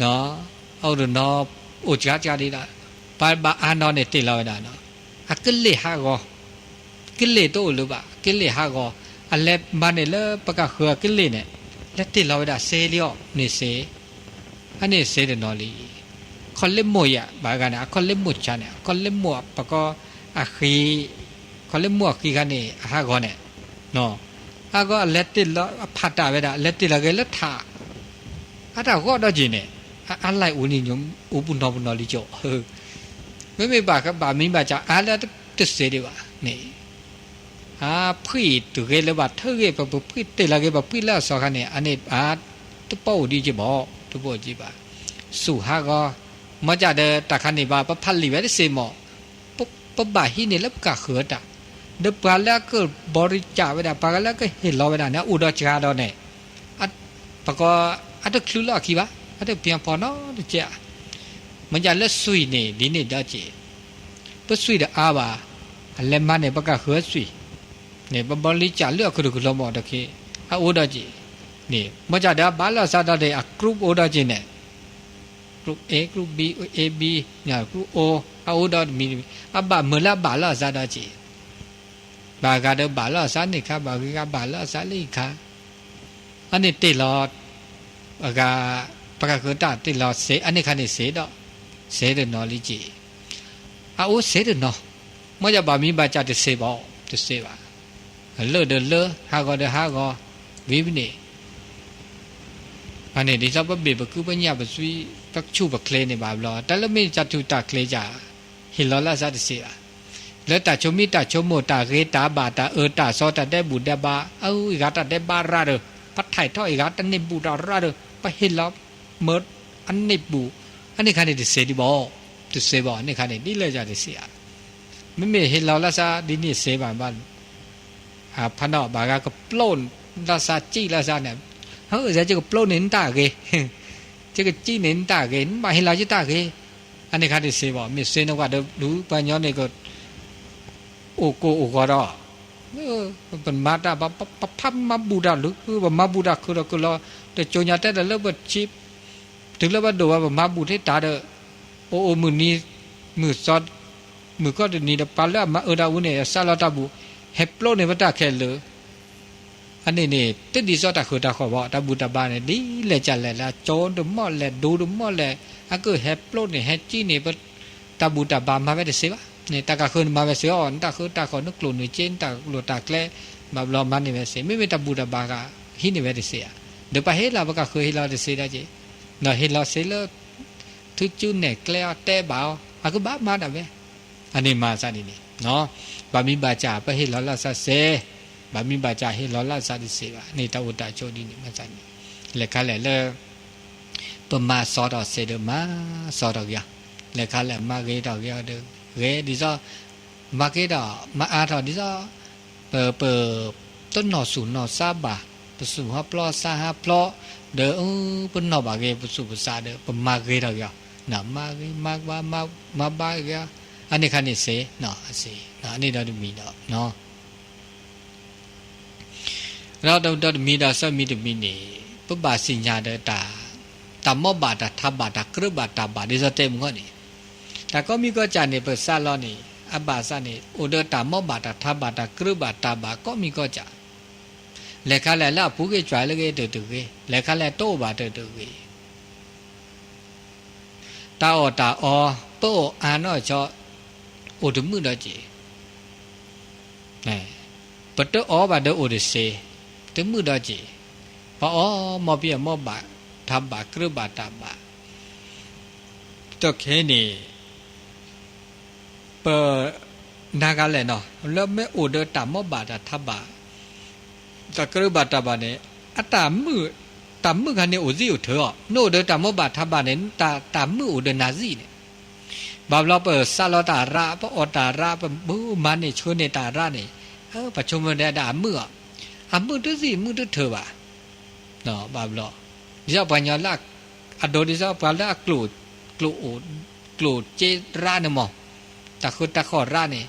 အအိၣ်တနီၤ အိၣ်စှၤစှၤဒ်ဒီး ပှၤဘၣ်အါနီၤန့ၣ်တ့ၢ်လီၤဝဲဒၣ်နီၤ အကလ့ၢ်ဟးဂီၤ ကလ့ၢ်တအိၣ်လၢၤဘၣ် ကလ့ၢ်ဟးဂီၤ အလဲၤမၤန့ၢ်လၢပကဃၢၤအကလ့ၢ်န့ၣ် လဲၤတ့ၢ်လီၤဝဲဒၣ်စ့လံအီၤန့ၣ်စ့ အန့ၣ်စ့တနီၤလံ ခီၣ်လ့ၢ်မိၢ်ယၤ ဘၣ်ဂၤန့ၣ် အခီၣ်လ့ၢ်မိၢ်ဆါန့ၣ် အခီၣ်လ့ၢ်မိၢ်ပကီၢ်အဃံ ခီၣ်လ့ၢ်မိၢ်အဃံခါန့ၣ် အဟးဂီၤန့ၣ် အဂီၢ်အလဲၤတ့ၢ်လီၤ အဖးတၢ်ဝဲဒၣ် လဲၤတ့ၢ်လီၤဂ့ၤလၢထး အတၢ်ဂီၢ်ဒီးက့ၤန့ၣ် အအါလဲၢ်အိၣ်န့ၣ် အိၣ်ပူၤနီၤပူၤနီၤလံကၠိ မ့မ့ၢ်ဘၣ်ဘၣ်မံဘၣ်စၢ်အါလၢတစ့ဒံးဘၣ်န့ၣ် အဖှံၣ်တုၤဂ့ၤလၢဘၣ်ထၢဂ့ၤ ပပှံၢ်တ့ၢ်လီၤဂ့ၤ ပပှံၢ်လၢအစီၤခါန့ၣ် အန့ၣ် တပီၢ်အိၣ်ဒံးက့ၤဘၣ် တပီၢ်အိၣ်က့ၤဘၣ် စူၢ်ဟးဂီၤ မ့ၢ်ကၢ်ဒီးတၢ်ခါန့ၣ်ဘၣ် ပဖးလံာ်ဝဲတစ့မး ပဘၣ်ဟံးန့ၢ်လၢပကဃၢၤတၢ် ဒီးပှၤလၢအကဘီရံကၢ်ဝဲဒၣ် ပှၤလၢအကဟ့ၣ်လီၤဝဲဒၣ်န့ၣ် အိၣ်ဒီးစှၤဒီးန့ၣ် ပကီၢ်အတချုးလီၢ်အခံဘၣ် အတပၠီဖီနီတကဲး မ့ၢ်ကၢ်လၢစွံၣ်န့ၣ် ဒ်န့ၣ်ဒီးက့ၤ ပစွံၣ်ဒီးအါဘၣ် အလဲၤမၤန့ၢ်ပကဃၢၤစွံၣ် န့ၣ် ပဘီလံကၢ်လၢအခိၣ်တခိၣ်လီၤမးတက့ၢ် အအိၣ်ဒီးက့ၤ န့ၣ် မ့ၢ်ကၢ်ဒီးအဘၣ်လီၤစၢ်ဒီးန့ၣ် အ group အိၣ်ဒီးက့ၤန့ၣ် group A group B A B န့ၣ် group O အအိၣ်ဒီးတမံၤတမံၤ အဘၣ်မုာ်လၢအဘၣ်လီၤစၢ်ဒီးက့ၤ ဘၣ်ဂၤဒီးဘၣ်လီၤစၢ်န့ၣ်ခါ ဘၣ်ဂၤဘၣ်လီၤစၢ်လၢအံၤခါ အန့ၣ်တ့ၢ်လီၤ အဂၤ ပကဃၢၤတၢ်တ့ၢ်လီၤစ့ အန့ၣ်ခါန့ၣ်စ့ဒီး စ့တနီၤလံက့ၤ အအိၣ်စ့တနီၤ မ့ၢ်ယဘၣ်မံဘၣ်စၢ်တစ့ဘၣ် တစ့ဘၣ် လၢၢ်ဒီးလၢၢ် ဟးဂီၤဒီးဟးဂီၤ ဝံၤမ့ၢ်န့ၣ် အန့ၣ်ဒ်သိးပဘ့ၣ်ပကုပညၣ်ပသွံ ပဆူၣ်ပချ့န့ၣ်ဘၣ်ဘျီ တၢ်လၢမ့ၢ်တၢ်ထူးတၢ်ချ့ကၢ် ဟ့ၣ်လီၤလၢအစၢ်တစ့ဘၣ် လၢတၢ်ဆိမိၣ်တၢ်ဆိကမိၣ် တၢ်ဂ့ၤတၢ်ဘၣ် တၢ်အၢတၢ်သီ တၢ်ဒဲးဘူၣ်ဒဲးဘါ အအံၤဂၤတၢ်ဒဲးဘးရၣ်ဒီး ပထံၣ်ထီၣ်အံၤဂၤတၢ်န့ၢ်ဘူၣ်တၢ်ရၣ်ဒီး ပဟ့ၣ်လီၤမၢအန့ၢ်ဘူၣ် အန့ၣ်ခါန့ၣ်တစ့ဒံးဘၣ် တစ့ဘၣ် အန့ၣ်ခါန့ၣ် ဒ်လဲၣ်ယၤတစ့ဧါ မ့မ့ၢ်ဟ့ၣ်လီၤလၢစၢ်ဒ်န့ၣ်စ့ဘၣ်ဘၣ် ဖးနီၣ်ဘၣ်ဂၤကပျိလၢစၢ်စံၣ်လၢစၢ်န့ၣ် ဟၢယကပျိန့ၣ်နတၢ်ဂ့ၤ ယကစံၣ်န့ၣ်နတၢ်ဂ့ၤ နဘၣ်ဟ့ၣ်လီၤယတၢ်ဂ့ၤ အန့ၣ်ခါန့ၣ်စ့ဘၣ် မ့ၢ်စ့နကွၢ်ဒီး ဒုးပှၤကညီန့ၣ်က အိၣ်ကိၢ်အိၣ်ဂီၤဒီး ပမၤတၢ် ပဖးမၤဘူၣ်တၢ်လၢ ပမၤဘူၣ်တၢ်ခုၣ်ဒီးခုၣ်လီၤ တကၠိညါတဲဒီးလၢပဆံ တုၤလၢပဒိၣ်ဝဲပမၤဘူၣ်ထဲတၢ်ဒီး အိၣ်အိၣ်မုၢ်နံၤ မုၢ်သီ မုၢ်ကီၢ်တနံၤဒီး ပှၤလၢအမၤအၢတၢ်အူန့ၣ် စးလီၤတၢ်ဘူၣ် ဟဲပျိန့ၢ်ပတၢ်ခဲလၢာ် အန့ၣ်န့ၣ် တဒ်သိးတၢ်ဃၢၤတၢ်ဃီၣ်ဘၣ် တၢ်ဘူၣ်တၢ်ဘါန့ၣ် ဒ်လဲၣ်ကလဲၣ်လၢအကၠိတမီၢ်လဲၣ် ဒူတမီၢ်လဲၣ် အကဟဲပျိန့ၢ် ဟဲကံန့ၢ် ပတၢ်ဘူၣ်တၢ်ဘါမၤဝဲတစ့ဘၣ် န့ၣ် တၢ်ကဃၢၤန့ၣ်မၤဝဲစ့အီၤ နတၢ်ဃၢၤတၢ်ဃီၣ် နကျိၣ်နစ့ နတၢ်ကျိၣ်တၢ်ကျဲ ဘၣ်ဘျီမၤန့ၢ်ဝဲစ့ မ့မ့ၢ်တၢ်ဘူၣ်တၢ်ဘါဂၤ ဟံးန့ၢ်ဝဲတစ့ဧါ ဒီးပဟ့ၣ်လီၤပကဃၢၤဟ့ၣ်လီၤတစ့ဒၣ်က့ၤ ဒီးဟ့ၣ်လီၤစ့လၢ ထုကၠူနဲၣ်ကျဲအီၤတဲဘၣ်အီၤ အကဘၣ်မၤဒၣ်ဝဲ အန့ၣ်မၤစၢ်န့ၣ်န့ၣ် ဘၣ်မံဘၣ်စၢ်ပဟ့ၣ်လီၤလၢစၢ်စ့ ဘၣ်မံဘၣ်စၢ်ဟ့ၣ်လီၤလၢစၢ်တစ့ဘၣ် န့ၣ်တၢ်အိၣ်တၢ်ဆိးဒ်န့ၣ်မၤစၢ်န့ၣ် လဲၤခါလဲၣ်လၢ ပမၤစီၤထီၣ်စ့ဒီးမၤစီၤထီၣ်က့ၤအီၤ လဲၤခါလဲၣ်မၤဂ့ၤထီၣ်က့ၤအီၤဒီး ဂ့ၤဒ်သိး မၤက့ၤဒီး မၤအါထီၣ်ဒ်သိး ပ ပ တနီၢ်ဆူၣ်နီၢ်စါဘၣ် ပဆူၣ်ဟးဖျိစါဟးဖျိ ဒီး ပနီၢ်ဘၣ်ဂ့ၤပဆူၣ်ပစါဒီး ပမၤဂ့ၤထီၣ်က့ၤအီၤ မၤဂ့ၤမၤဘါမၤ မၤဘါဂ့ၤအီၤ အန့ၣ်ခါန့ၣ်စ့ အစ့ အန့ၣ်ဒီးတမံၤဒီး ဒီးတမံၤဒီးဆၢမံၤတမံၤန့ၣ် ပဘၣ်သ့ၣ်ညါဒီးတၢ် တၢ်မီဘၣ်တၢ်ထါဘၣ်တၢ်ကြၢးဘၣ်တၢ်ဘၣ်ဒ်သိးတဲမုၢ်ဂီၢ်န့ၣ် တၢ်ကိးမံၤကိးကၢ်န့ၣ် ပစးလီၤန့ၣ် အဘၣ်ဆၣ်န့ၣ် အိၣ်ဒီးတၢ်မီဘၣ်တၢ်ထါဘၣ်တၢ်ကြၢးဘၣ်တၢ်ဘၣ်ကိးမံၤကိးကၢ် လဲၤခါလဲၣ်လၢအပူၤကွံာ်ကွံာ်လၢဂ့ၤတဂ့ၤ လဲၤခါလဲၣ်တအိၣ်ဘၣ်တဂ့ၤ တၢ်အီၣ်တၢ်အီ ပအီၣ်အါနီၢ်ဆီ အိၣ်တမုာ်ဒီးက့ၤ ပတအီဘၣ်ဒီးအိၣ်တစ့ တမုာ်ဒီးက့ၤ ပအီမီၢ်ပံအမီၢ်ဘၣ် ထါဘၣ်ကြၢးဘၣ်တၢ်ဘၣ် တခဲန့ၣ် ပ နၤဂၤလဲၣ်နီၤ လၢမ့ၢ်အိၣ်ဒီးတၢ်မီဘၣ်တၢ်ထါဘၣ် တၢ်ကြၢးဘၣ်တၢ်ဘၣ်န့ၣ် အတၢ်မုာ် တၢ်မုာ်ခါန့ၣ်အိၣ်သံအိၣ်ထၢအီၤ နအိၣ်ဒီးတၢ်မီဘၣ်ထါဘၣ်န့ၣ် တၢ်မုာ်အိၣ်ဒီးနၤသံန့ၣ် ဘၣ်ဘျီပစးလီၤတၢ်ရၣ် ပအီၣ်တၢ်ရၣ် ပမၤန့ၢ်ဆှၢန့ၢ်တၢ်ရၣ်န့ၣ် ပဆိကမိၣ်ဒၣ်အမုာ်အီၤ အမုာ်တသံၣ်မုာ်တထၢဘၣ် ဘၣ်ဘျီ ဒ်သိးပှၤကညီလၢ အဒိဒ်သိးပှၤလၢအကျိၣ် ကျိၣ်အိၣ် ကျိၣ်စ့ရၣ်န့ၣ်မး တၢ်ဃၢတၢ်ဃီၣ်ရၣ်န့ၣ်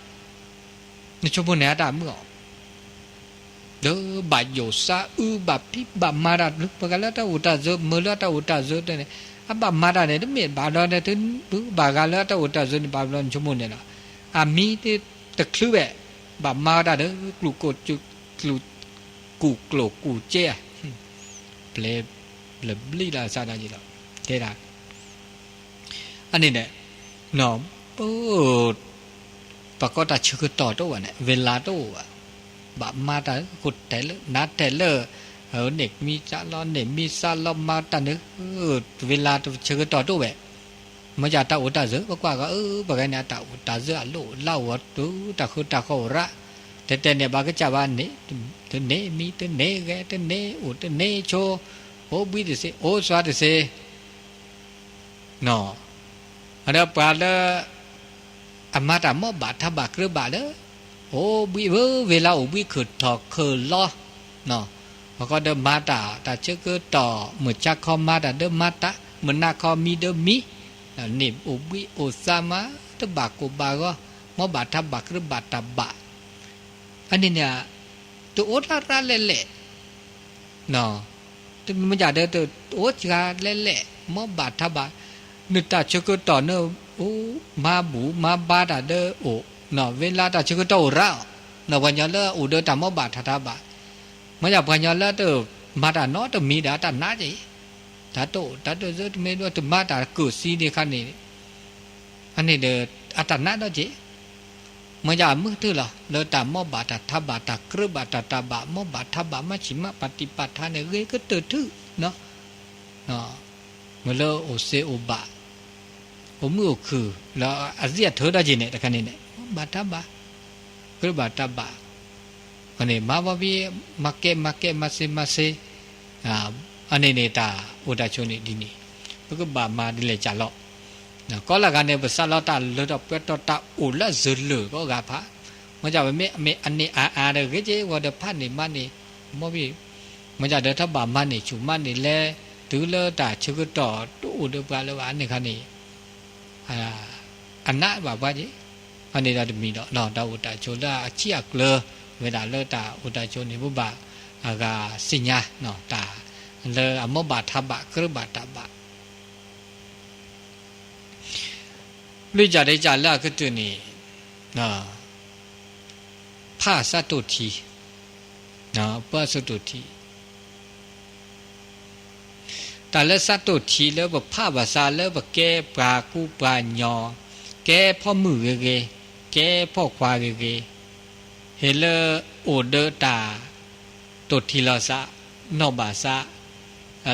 နဆိကမိၣ်န့ၣ်အတၢ်မုာ်အီၤ ဒီးဘၣ်ယိၣ်စါအု ဘၣ်ဖံးဘၣ်မၤတၢ် ပှၤဂၤလၢတၢ်အိၣ်တၢ်စၢၤ မုာ်လၢတၢ်အိၣ်တၢ်စၢၤတဲန့ၣ် အဘၣ်မၤတၢ်န့ၣ် တမ့ၢ်ဘၣ်ဒီး ဘၣ်ဂၤလၢတၢ်အိၣ်တၢ်စၢၤန့ၣ် ဘၣ်ဘျီနဆိကမိၣ်န့ၣ်လီၤ. အမံၤတချုးဝဲ ဘၣ်မၤတၢ်ဒီး ကျူၣ် ကူၣ်ကျိၣ်ကူၣ်စ့ဧါ, ပျဲၢ်ဘျံးလၢအစးဒ်ယံၤလီၤ. တဲဒၣ် အန့ၣ်န့ၣ် ပ ပှၤကိးတၢ်ဆၢကတီၢ်တအိၣ်ဘၣ်န့ၣ် ဝ့လးတအိၣ်ဘၣ်, ဘၣ်မၤတၢ် ဃိတဲာ်လၢ နါတဲာ်လၢ န့ၢ်မံစးလီၤ န့ၢ်မံစးလီၤ မၤတၢ်န့ၣ် ဝ့လးဆၢကတီၢ်တအိၣ်ဘၣ်. မ့ၢ်ယတၢ်အိၣ်တၢ်စၢၤ ပကွၢ်ဂီၤ အၢ ပှၤဂၤန့ၣ် အတၢ်အိၣ်တၢ်စၢၤအလီၢ်အိၣ်လါအိၣ် တၢ်ဃုတၢ်ဃီအိၣ်ရၣ်, တဲတဲန့ၣ် ဘၣ်ကစၢ်ဘၣ်န့ၣ် တန့ၢ်မံ တန့ၢ်ဂဲၤ တန့ၢ်အိၣ် တန့ၢ်ဆိ အိၣ်ဘှံးတစ့ အိၣ်စွါတစ့ ဒီးပှၤလၢ အမၤတၢ်မ့ၢ်ဘၣ်ထးဘၣ်ကြၢးဘၣ်လၢ အိၣ်ဘှံးဝ့လးအိၣ်ဘှံး ခုၣ်ထီၣ်ခုၣ်လီၤ, အဃိဒီးမၤတၢ် တၢ်ဆၢကတီၢ် မုၢ်ဆါခီမၤတၢ်ဒီးမၤတၢ် မုၢ်နၤခီမံဒီးမံ, န့ၢ်အိၣ်ဘှံးအိၣ်သါမး တဘၣ်ကိၢ်ဘၣ်ဂီၤ မ့ၢ်ဘၣ်ထးဘၣ်ကြၢးဘၣ်တၢ်ဘၣ်, အန့ၣ်န့ၣ် တအိၣ်တရၣ်လဲၣ်လဲၣ် တမ့ၢ်ဒၣ်ဒီးတအိၣ်စှၤလဲၣ်လဲၣ် မ့ၢ်ဘၣ်ထးဘၣ်, နတၢ်ဆၢကတီၢ်န့ၣ် အိၣ်မၤဘူၣ်မၤဘါတၢ်ဒီးအိၣ်, ဝ့လးတၢ်ဆၢကတီၢ်အိၣ်ရၣ်အီၤ, ပှၤကညီလၢအိၣ်ဒီးတၢ်မ့ၢ်ဘၣ်ထးထးဘၣ်, မ့ၢ်ယပှၤကညီလၢတမၤတၢ်နီတမံၤဒီး အတၢ်နးက့ၤ, တၢ်တအိၣ် တၢ်တစၢၤ တမ့ၢ်ဒီးတမၤတၢ်ကၢၢ်စံန့ၣ်ခါန့ၣ် အန့ၣ်ဒီး အတၢ်နးဒီးက့ၤ, မ့ၢ်ယမုၢ်ကတၢၢ်လီၤ လၢတၢ်မ့ၢ်ဘၣ်တၢ်ထးဘၣ် တၢ်ကြၢးဘၣ်တၢ်တၢ်ဘၣ် မ့ၢ်ဘၣ်ထးဘၣ် မၤဆံးမၤပာ်တံာ်ပာ်ထါန့ၣ် ဂ့ၤကတၢၢ်ထူၣ်, မ့ၢ်လၢအိၣ်စ့အိၣ်ဘၣ် အိၣ်မုာ်အိၣ်ခုၣ် လၢအသ့ၣ်အထၢဒီးက့ၤန့ၣ် တခါန့ၣ်န့ၣ် မ့ၢ်ဘၣ်ထးဘၣ် ကြၢးဘၣ်တၢ်ဘၣ်, န့ၣ် မၤဘီဘံ မၤကဲမၤကဲ မၤစ့မၤစ့, အန့ၣ်န့ၣ် တၢ်အိၣ်တၢ်ဆိးန့ၣ်ဒ်န့ၣ်, ပကဘၣ်မၤဒ်လဲၣ်ကၢ်လီၤ, ကီလၢဂၤန့ၣ် ပစးလီတၢ်လၢထီၣ်ပှဲၤထီၣ်တၢ်အိၣ်လၢအစၢၤလၢာ်ကိးဂၤဖး, မ့ၢ်ယမ့ၢ်အန့ၢ်အါအါဒီး ဂ့ၤက့ၤဝဲဒီးဖးန့ၣ်မၤန့ၣ်, မ့ၢ်ဘံ မ့ၢ်ယဒီးတဘၣ်မၤန့ၢ်ဆူၣ်မၤန့ၢ်လဲၤ တုၤလၢတၢ်ဆၢကတီၢ်တအိၣ်ဒီးပှၤလၢၤဘၣ်န့ၣ်ခါန့ၣ် အနးဘၣ်ပှၤက့ၤ, အန့ၣ်ဒီးတမံၤဒီး တၢ်အိၣ်တၢ်ဆိးလၢအဆံးအကျၢၤ ဝဲဒၣ်လၢတၢ်အိၣ်တၢ်ဆိးန့ၣ် ပဘၣ်အဂၤသ့ၣ်ညါ တၢ်လၢအမ့ၢ်ဘၣ်ထးဘၣ်ကြၢးဘၣ်တၢ်ဘၣ် လွံၢ်ကၢ်တကၢ်လၢအကတၢၢ်န့ၣ် ဖးစးတိၢ်ထံ, ပၢဆၢတိၢ်ထံ, တၢ်လၢစးတိၢ်ထံလၢပဖးဘၣ်ဆၣ်လၢပကဲပှၤကူပှၤညီ, ကဲဖီမုၣ်ဂ့ၤဂ့ၤ, ကဲဖီၣ်ခွါဂ့ၤဂ့ၤ, ဟ့ၣ်လၢအိၣ်ဒီးတၢ်တိၢ်ထံလီၤသး, နီၢ်ဘၣ်သး,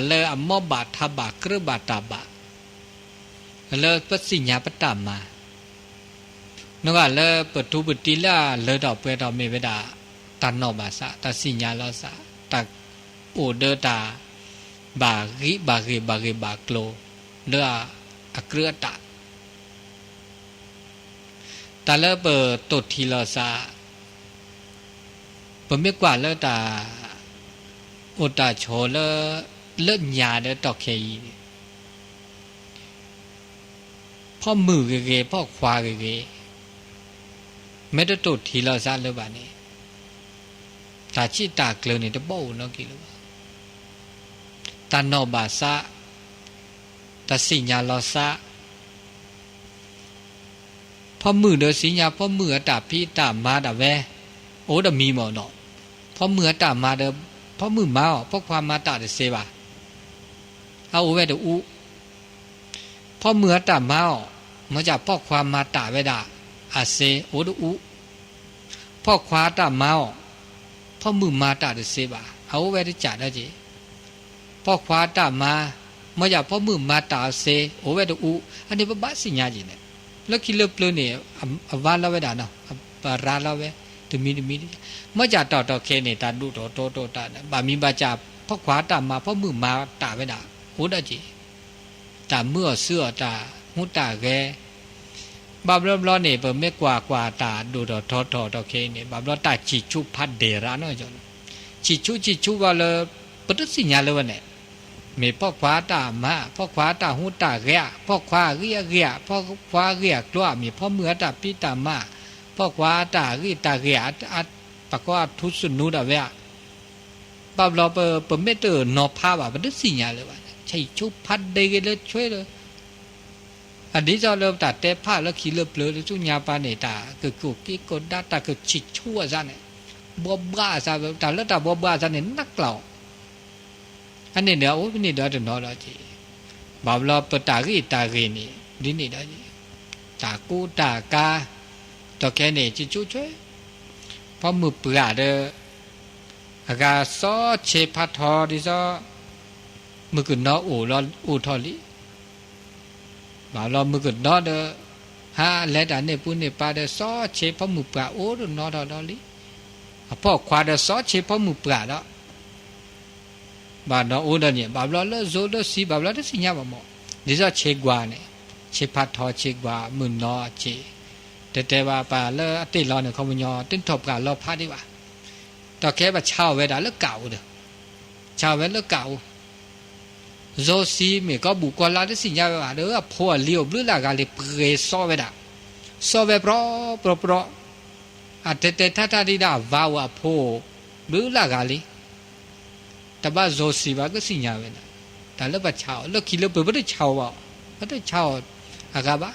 လၢအမ့ၢ်ဘၣ်ထးဘၣ်ကြၢးဘၣ်တၢ်ဘၣ် လၢပသ့ၣ်ညါပတၢ်မၤ, နီၢ်ဂၤလၢပထူပတံၤလၢအလၢထီၣ်ပှဲၤထီၣ်မ့ၢ်ဝဲဒၣ် တၢ်နီၢ်ဘၣ်သး, တၢ်သ့ၣ်ညါလီၤသး, တၢ်အိၣ်ဒီးတၢ် ဘၣ်ဂ့ၤဘၣ်ဂ့ၤဘၣ်ဂ့ၤဘၣ်ကျိၤ လၢအကြၢးအတၢ် တၢ်လၢပတိၢ်ထံလီၤသး, ပမ့ၢ်ကွၢ်လၢတၢ် အိၣ်တၢ်ဆိးလၢ လၢညါဒီးတီၢ်ခဲအံၤန့ၣ်, ဖီမုၣ်ဂ့ၤဂ့ၤ ဖီခွါဂ့ၤဂ့ၤ, မ့ၢ်တတိၢ်ထံလီၤသးလၢၤဘၣ်န့ၣ်, တၢ်ဆံးတၢ်ကျၢၤန့ၣ် တဘၣ်အိၣ်နီတက့ၢ်လၢၤဘၣ်. တၢ်နီၢ်ဘၣ်သး, တၢ်သ့ၣ်ညါလီၤသး ဖီမုၣ်ဒီးသ့ၣ်ညါဖီမုၣ်အတၢ်ဖံးတၢ်မၤဒၣ်ဝဲ, အိၣ်တမံၤမ့ၢ်နီၤ, ဖီမုၣ်အတၢ်မၤဒီး ဖီမုၣ်မၤအီၤ ဖီခွါမၤတၢ်တသ့ဘၣ်, အအိၣ်ဝဲတအူ, ဖီမုၣ်အတၢ်မၤအီၤ, မ့ၢ်ယဖီခွါမၤတၢ်ဝဲဒၣ်အသ့ အိၣ်တအူ, ဖီခွါအတၢ်မၤအီၤ, ဖီမုၣ်မၤတၢ်တသ့ဘၣ် အအိၣ်ဝဲတကးဒီးက့ၤ ဖီခွါအတၢ်မၤ, မ့ၢ်ယဖီမုၣ်မၤတၢ်အသ့ အိၣ်ဝဲတအူ, အန့ၣ်ပဘၣ်သ့ၣ်ညါက့ၤန့ၣ်, လၢခံလၢပျၢၤန့ၣ် အဝါလီၤဝဲဒၣ်နီၤ, ပရၤလီၤဝဲ, တမံၤတမံၤ, မ့ၢ်ယတၢ်တီၢ်တီၢ်ခဲအံၤန့ၣ် တၢ်ဒိၣ်ထီၣ်ထီထီၣ်တၢ်န့ၣ် ဘၣ်မံၤဘၣ်စၢ် ဖီခွါအတၢ်မၤ ဖီမုၣ်မၤတၢ်ဝဲဒၣ် အိၣ်ဒီးက့ၤ တၢ်မုာ်အီၤစုအီၤ တၢ်ဟူးတၢ်ဂဲၤ, ဘၣ်ဘျီဘျီန့ၣ် ပမ့ၢ်ကွၢ်ကွၢ်တၢ်ဒိၣ်ထီၣ်ထီထီၣ်တီၢ်ခဲအံၤန့ၣ် ဘၣ်ဘျီတၢ်စံၣ်ဆူဖးဒဲးရၣ်နီၤ, စံၣ်ဆူစံၣ်ဆူဘၣ်လၢ ပတသ့ၣ်ညါလၢၤဝဲန့ၣ်, မ့ၢ်ဖီခွါအတၢ်မၤ, ဖီခွါအတၢ်ဟူးတၢ်ဂဲၤဧါ, ဖီခွါအဂံၢ်အဂ့ၤဧါ, ဖီခွါအဂ့ၢ်အကျိၤဧါ, မ့ၢ်ဖီမုၣ်အတၢ်ဖံးတၢ်မၤ, ဖီခွါအတၢ်အဂံၢ်တၢ်ဂ့ၤဧါ, ပှၤကိးအထူသနူဒၣ်ဝဲဧါ ဘၣ်ဘျီပမ့ၢ်တနီၤဖးဘၣ် ပတသ့ၣ်ညါလၢၤဘၣ်, ဆံးဆူဖးဒ့ဂ့ၤလၢဆွဲလၢ အဒ်သိးလၢပတၢ်တဲဖးလၢခံလၢပျၢၤလၢဆူညါပၢ်န့ၣ် တၢ်ကကိၣ်က့ၤကိၣ်ဒါ တၢ်ကဆံးဆူအသးန့ၣ်, ဘှီဘှါအသး တၢ်လၢတၢ်ဘှီဘှါအသးန့ၣ် နးကျါအီၤ, အန့ၣ်န့ၣ် အအိၣ်ဖဲန့ၣ်ဒီးတနီၤဒီးက့ၤ, ဘၣ်ဘျီပတၢ်ဂ့ၢ်တၢ်ဂ့ၤန့ၣ် ဒ်န့ၣ်ဒီး တၢ်ကူတၢ်ကၤ, ဒီးခဲန့ၣ် ကၠိကၠိဆွဲ ဖီမုၢ်ပှၢ်ဒီး အဂၤစီဆ့ဖးထီဒ်သိး မုၢ်ကနီၤအိၣ်လီၤအိၣ်ထီၣ်လံ, ဘၣ်ဘျီမုၢ်ကနီၤဒီး ဟါလဲၤတၢ်န့ၣ်ပူၤန့ၣ်ပၤဒီး စီဆ့ဖီမုၢ်ပှၢ်အိၣ်ဒီးနီၤထီၣ်ဒီးလံ, အဖီခိၣ်ဒီးစီဆ့ဖီမုၢ်ပှၢ်ဒီး ဘၣ်နီၤအိၣ်ဒီးန့ၣ် ဘၣ်ဘျီလၢစိၤလၢစံး ဘၣ်ဘျီတသ့ၣ်ညါဘၣ်မး, ဒ်သိးဆ့ကွၢ်န့ၣ်, ဆ့ဖးထီဆ့ကွၢ် မုၢ်နီၤဆ့, တဲတဲဘၣ်ပှၤလၢအတ့ၢ်လီၤန့ၣ် ခီပညီ တထီၣ်ပှၢ်လီၤဖးဒံးဘၣ်, ဒီးခဲပဆါအီၤဝဲဒၣ်လၢကးအိၣ်ဒီး, ဆါအီၤဝဲလၢကးအိၣ် စိၤစံးမ့ၢ်ကီၢ်ဘူၣ်ကီၢ်လါတသ့ၣ်ညါဝဲဘၣ်ဒီး အဖိအလံၤအိၣ်ဘျုးလၢအဂၤလံ ပှ့ၤစီဝဲဒၣ်, စီဝဲပြီပြီပြီ, အတဲတဲထါထါဒံးဒၣ်အဝၤအိၣ်အဖိအိၣ်ဘျုးလၢအဂၤလံ, တဘၣ်စိၤစံးဘၣ်ကသ့ၣ်ညါဝဲဒၣ်, တၢ်လၢပဆါအီၤ လၢခံလၢပှဲၤပတဆါအီၤဘၣ်, ပတဆါအီၤအဂၤဘၣ်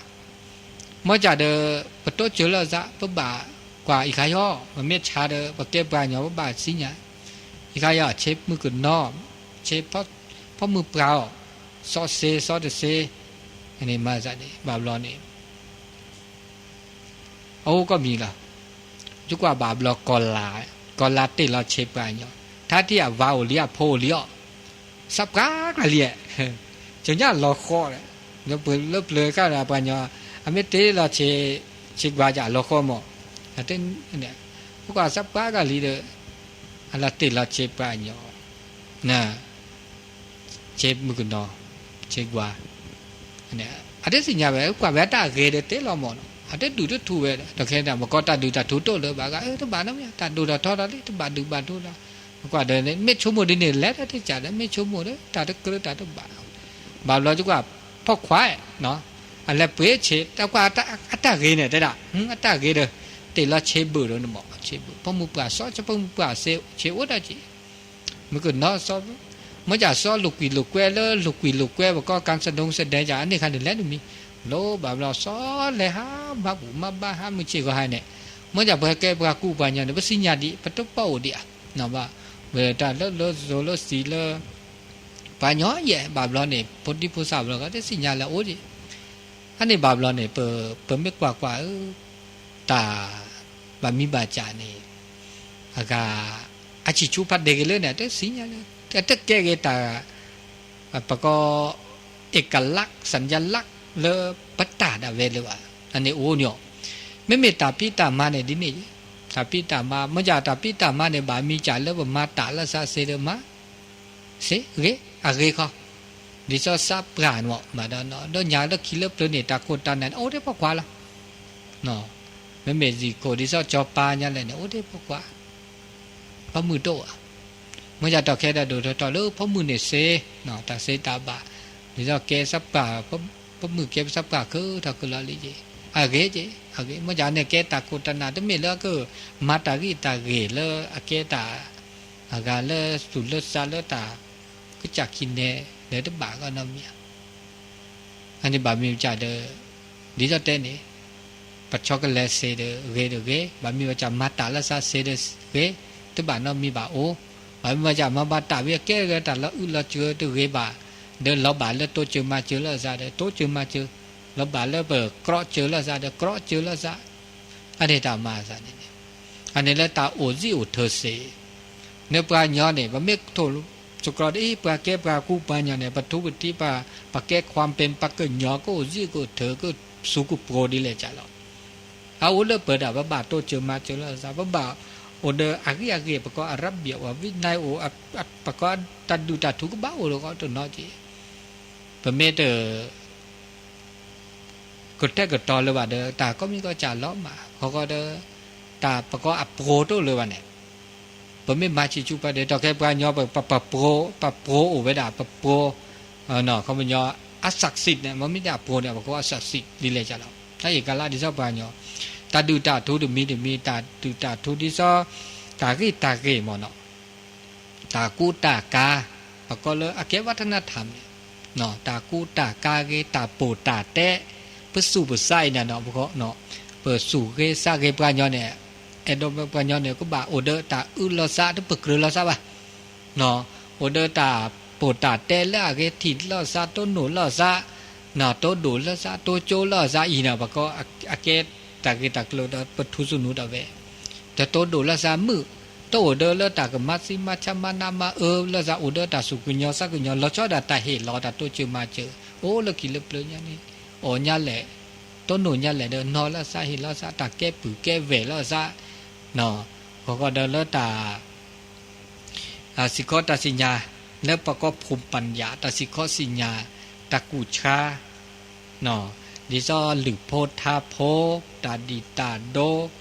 မ့ၢ်ကဒီး ပတိစၢၤလၢအသး ပဘၣ်ကွၢ်အံၤခါယီၤ, ပမ့ၢ်ဆါဒီး ပကဲပှၤကညီ ပဘၣ်သ့ၣ်ညါ, အံၤခါယီၤ ဆ့မုၢ်ကနီၤ, ဆ့ဖီမုၢ်ပှၢ်အီၤ, စီစ့စီတစ့, န့ၣ်မၤသးန့ၣ် ဘၣ်ဘျီန့ၣ် အအိၣ်ကီၢ်မံၤလီၤ, ယကွၢ်ဘၣ်ဘျီကီၢ်လါ, ကီၢ်လါတ့ၢ်လီၤဆ့ပှၤကညီ, ထါထံၣ်အဝၤအိၣ်လံအဖိအိၣ်လံအီၤ, သးပှၢ်ကလံ, ကညီလီၤဃီ, လၢပှဲၤလၢပျၢၤကဒီးပှၤကညီ, အမ့ၢ်တ့ၢ်လီၤဆ့, ဆ့ကွၢ်ကလီၤဃီမး, ပကွၢ်သးပှၢ်ကလံဒီး, အလီၤတ့ၢ်လီၤဆ့ပှၤကညီ ဆ့မုၢ်ကနီၤ, ဆ့ကွၢ်, အတသ့ၣ်ညါဝဲ ကွၢ်ဝဲအတၢ်ဂ့ၤဒီးတ့ၢ်လီၤမးနီၤ, အတဒုၣ်တထူဝဲဒီး တခဲန့ၣ် မ့ၢ်ကီၢ်တၢ်ဒုၣ်တၢ်ထူတအိၣ်လၢၤဘၣ်ဂၤ တဘၣ်နီတမံၤ တၢ်ဒိၣ်ထီၣ်ထီထီၣ်လံ တဘၣ်ဒုၣ်ဘၣ်ထူဒီး, ကွၢ်ဒီး မ့ၢ်ဆိကမိၣ်ဒ်န့ၣ် လဲၤတၢ်တကးဒီး မ့ၢ်ဆိကမိၣ်ဒီး တၢ်တကြၢးတၢ်တဘၣ်, ဘၣ်ဘျီကွၢ် ဖီၣ်ခွါ, အလဲၤပှ့ၤဆ့ တၢ်ကွၢ်အတၢ်ဂ့ၤန့ၣ် တဲဒၣ် အတၢ်ဂ့ၤဒီး တ့ၢ်လီၤဆ့ဘုၣ်ဒီးန့ၣ်မး ဆ့ဘုၣ် ဖီမုၢ်ပှၢ်စီ ဆ့ဖီမုၢ်ပှၢ်စ့ ဆ့အိၣ်ဒၣ်က့ၤ မုၢ်ကနီၤစီ, မ့ၢ်ကစီလိာ်ကွံာ်လိာ်ကွဲလၢလိာ်ကွံာ်လိာ်ကွဲ ပကီၢ်ကၣ်စဒိၣ်စဒဲက အန့ၣ်ခါန့ၣ်လဲၤတမံၤ, လီၤဘၣ်ဘျီစီလဲၤဟးမၤဘူၣ်မၤဘါဟးမုၢ်ဆ့ၣ်ဂီၤဟါန့ၣ်, မ့ၢ်ကပှၤကဲပှၤကူပှၤကညီန့ၣ် ပသ့ၣ်ညါဒံး ပတပီၢ်အိၣ်ဒံးဧါ, ဘၣ်ဝဲတၢ်လၢလၢစိၤလၢစံၤလၢ ပှၤကညီယဲၢ် ဘၣ်ဘျီန့ၣ် ဖိဒံဖိသၣ်ဘျီကီး တသ့ၣ်ညါလၢအအိၣ်ဒံး, အန့ၣ်ဘၣ်ဘျီန့ၣ် ပမ့ၢ်ကွၢ်ကွၢ်ဧၢ တၢ်ဘၣ်မံဘၣ်စးန့ၣ် အဂၤ အဆံးဆူဖးဒ့ၣ်က့ၤလၢန့ၣ် တသ့ၣ်ညါလၢ အတကဲက့ၤတၢ် ပကီ เอกลักษณ์ สัญลักษณ์ လၢပတၢ်ဒၣ်ဝဲလၢၤဘၣ်, အန့ၣ်အိၣ်န့ၣ်, မ့မ့ၢ်တၢ်ဖံးတၢ်မၤန့ၣ်ဒ်န့ၣ်, တၢ်ဖံးတၢ်မၤ မ့ၢ်ကတၢ်ဖံးတၢ်မၤန့ၣ် ဘၣ်မံစးလၢပမၤတၢ်လၢသးစ့ဒီးမၤ စ့ဂ့ၤ အဂ့ၤခီ, ဒ်သိးသးပှၢ်န့ၣ် မၤဒီး ဒီးညါလၢခံလၢပျၢၤန့ၣ် တၢ်ခိၣ်တၢ်နၢ်န့ၣ် အိၣ်ထဲဖီခွါလီၤ. မ့မ့ၢ်စံးခိၣ်ဒ်သိးစီၤပၤညါလဲၣ်န့ၣ် အိၣ်ထဲဖီခွါ, ဖီမုၢ်တအိၣ်ဧါ, မ့ၢ်ယၤတီၢ်ခဲဒီးဒိၣ်ထီၣ်ထီၣ်လၢဖီမုၢ်န့ၣ်စ့, တၢ်စ့တၢ်ဘၣ်, ဒ်သိးကဲသးပှၢ်, ဖီမုၢ်ကဲသးပှၢ်ခၢထီၣ်ခၢလီၤလံက့ၤ, အဂ့ၤက့ၤ အဂ့ၤ, မ့ၢ်ယၤန့ၣ်ကဲတၢ်ခိၣ်တၢ်နၢ် တမ့ၢ်လၢကမၤတၢ်ဂံၢ်တၢ်ဂ့ၤလၢအကဲတၢ် အဂၤလၢသူၣ်လၢသးလၢတၢ် ကစၢ်ခံနဲၣ် လၢတဘၣ်ဂီၢ်နီတမံၤဧါ. အန့ၣ်ဘၣ်မ့ၢ်ကဒီး ဒ်သိးတဲန့ၣ် ပဆီကလဲၤစ့ဒီးဂ့ၤဒီးဂ့ၤ, ဘၣ်မ့ၢ်ဝဲကမၤတၢ်လၢသးစ့ဒီးဂ့ၤ, တဘၣ်နီတမံၤဘၣ်အိၣ်, ဘၣ်မ့ၢ်ဝဲကမၤဘၣ်တၢ်ဝံၤအကဲဂ့ၤတၢ်လၢအုၣ်လီၤစၢၤတဂ့ၤဘၣ်, ဒီးလီၤဘၣ်လၢတိစၢၤမၤစၢၤလၢသးဒီးတိစၢၤမၤစၢၤ, လီၤဘၣ်လၢပကြၢးစၢၤလၢသးဒီးကြၢးစၢၤလၢသး, အန့ၣ်တၢ်မၤသးန့ၣ်န့ၣ်, အန့ၣ်လၢတၢ်အိၣ်စံၣ်အိၣ်ထၢစ့, နပှၤကညီန့ၣ် ပမ့ၢ်ထိၣ်စကြီၤဒ်အံၤ ပှၤကဲပှၤကူပှၤကညီန့ၣ် ပထူပတံၤ ပကဲခွါပ့ၤ ပှၤကညီကအိၣ်စံၣ်ကအိၣ်ထၢ ကစူးကပြိၤဒ်လဲၣ်ကလီၤ. အအိၣ်လၢပၢၤဒၣ် ပဘၣ်တိစၢၤမၤစၢၤလၢသး ပဘၣ်အိၣ်ဒီးအဂံၢ်အဂ့ၤ ပကိးအရဘံၣ် ပဝံၣ်နါအိၣ် ပကိးတၢ်ဒုၣ်တၢ်ထူကဘၣ်အိၣ်ဒီးတနီၤက့ၤ, ပမ့ၢ်တ ကတဲာ်ကတီၤလၢၤဘၣ်ဒီး တၢ်ကိးမံၤကိးကၢ်လီၤမး ဃီဃီဒီး တၢ်ပကိးအပြိၤတအိၣ်လၢၤဘၣ်န့ၣ်, ပမ့ၢ်မၤဆံးဆူပှၤဒီး တီၢ်ခဲပှၤကညီ ပပြိၤ ပပြိၤအိၣ်ဝဲဒၣ် ပပြိၤ ခီပညီ အศักดิ์สิทธิ์န့ၣ် မ့မ့ၢ်ဒၣ်အပြိၤန့ၣ် ပကိးအศักดิ์สิทธิ์ဒ်လဲၣ်ကလီၤ. တၢ်အံၤကလီၤဒ်သိးပှၤကညီ တၢ်ဒုၣ်တၢ်ထူတမံၤတမံၤ တၢ်ဒုၣ်တၢ်ထူဒ်သိး တၢ်ဂ့ၢ်တၢ်ဂ့ၤမ့ၢ်နီၤ တၢ်ကူတၢ်ကၤ, ပကိးလၢအကဲ วัฒนธรรม န့ၣ်, တၢ်ကူတၢ်ကၤဂ့ၤ တၢ်ပိာ်တၢ်တဲ, ပသူၣ်ပသးအံၤန့ၣ်နီၤ, ပဃီ, ပသူၣ်ဂ့ၤသးဂ့ၤပှၤညီန့ၣ်, အဲၣ်ဒိးပှၤညီန့ၣ် ကဘၣ်အိၣ်ဒီးတၢ်အုးလိာ်သး တပကြၢးလိာ်သးဘၣ် အိၣ်ဒီးတၢ်ပိာ်တၢ်တဲလၢအဂ့ၤ ထံၣ်လိာ်သး တိၢ်နီၣ်လိာ်သး, တိၢ်ဒိၣ်လိာ်သး တိၢ်ကၠိလိာ်သးအံၤန့ၣ် ပကိးအကဲတၢ်ဂ့ၤတၢ်ကျိၤဒီး ပထူသနူတၢ်ဝဲ, တတိၢ်ဒိၣ်လိာ်သးမုာ်, တအိၣ်ဒီးလၢတၢ်ကမၤသံမၤဆါမၤနးမၤအၢလိာ်သး အိၣ်ဒီးတၢ်စူၢ်ကညီသးကညီ လီၤဆီဒၣ်တၢ်ဟ့ၣ်လီၤတၢ်တိစၢၤမၤစၢၤ, အိၣ်လၢခံလၢပျၢၤညါန့ၣ်, အီၣ်ညါလဲၣ်, တိၢ်နီၣ်ညါလဲၣ်ဒီး နီၢ်လိာ်သးဟ့ၣ်လိာ်သး တၢ်ကဲပုၢ်ကဲဝဲၢ်လိာ်သး, ဂီၤဂီၤဒီးလၢတၢ် စံၣ်ခီတၢ်စံၣ်ညါ, လၢပှၤကိး ภูมิปัญญา တၢ်စံၣ်ခီစံၣ်ညါ, တၢ်ကူၣ်ဆါ, ဒ်သိးလုၢ်ဖိထါဖိ, တၢ်ဒံၣ်တၢ်ဒိ,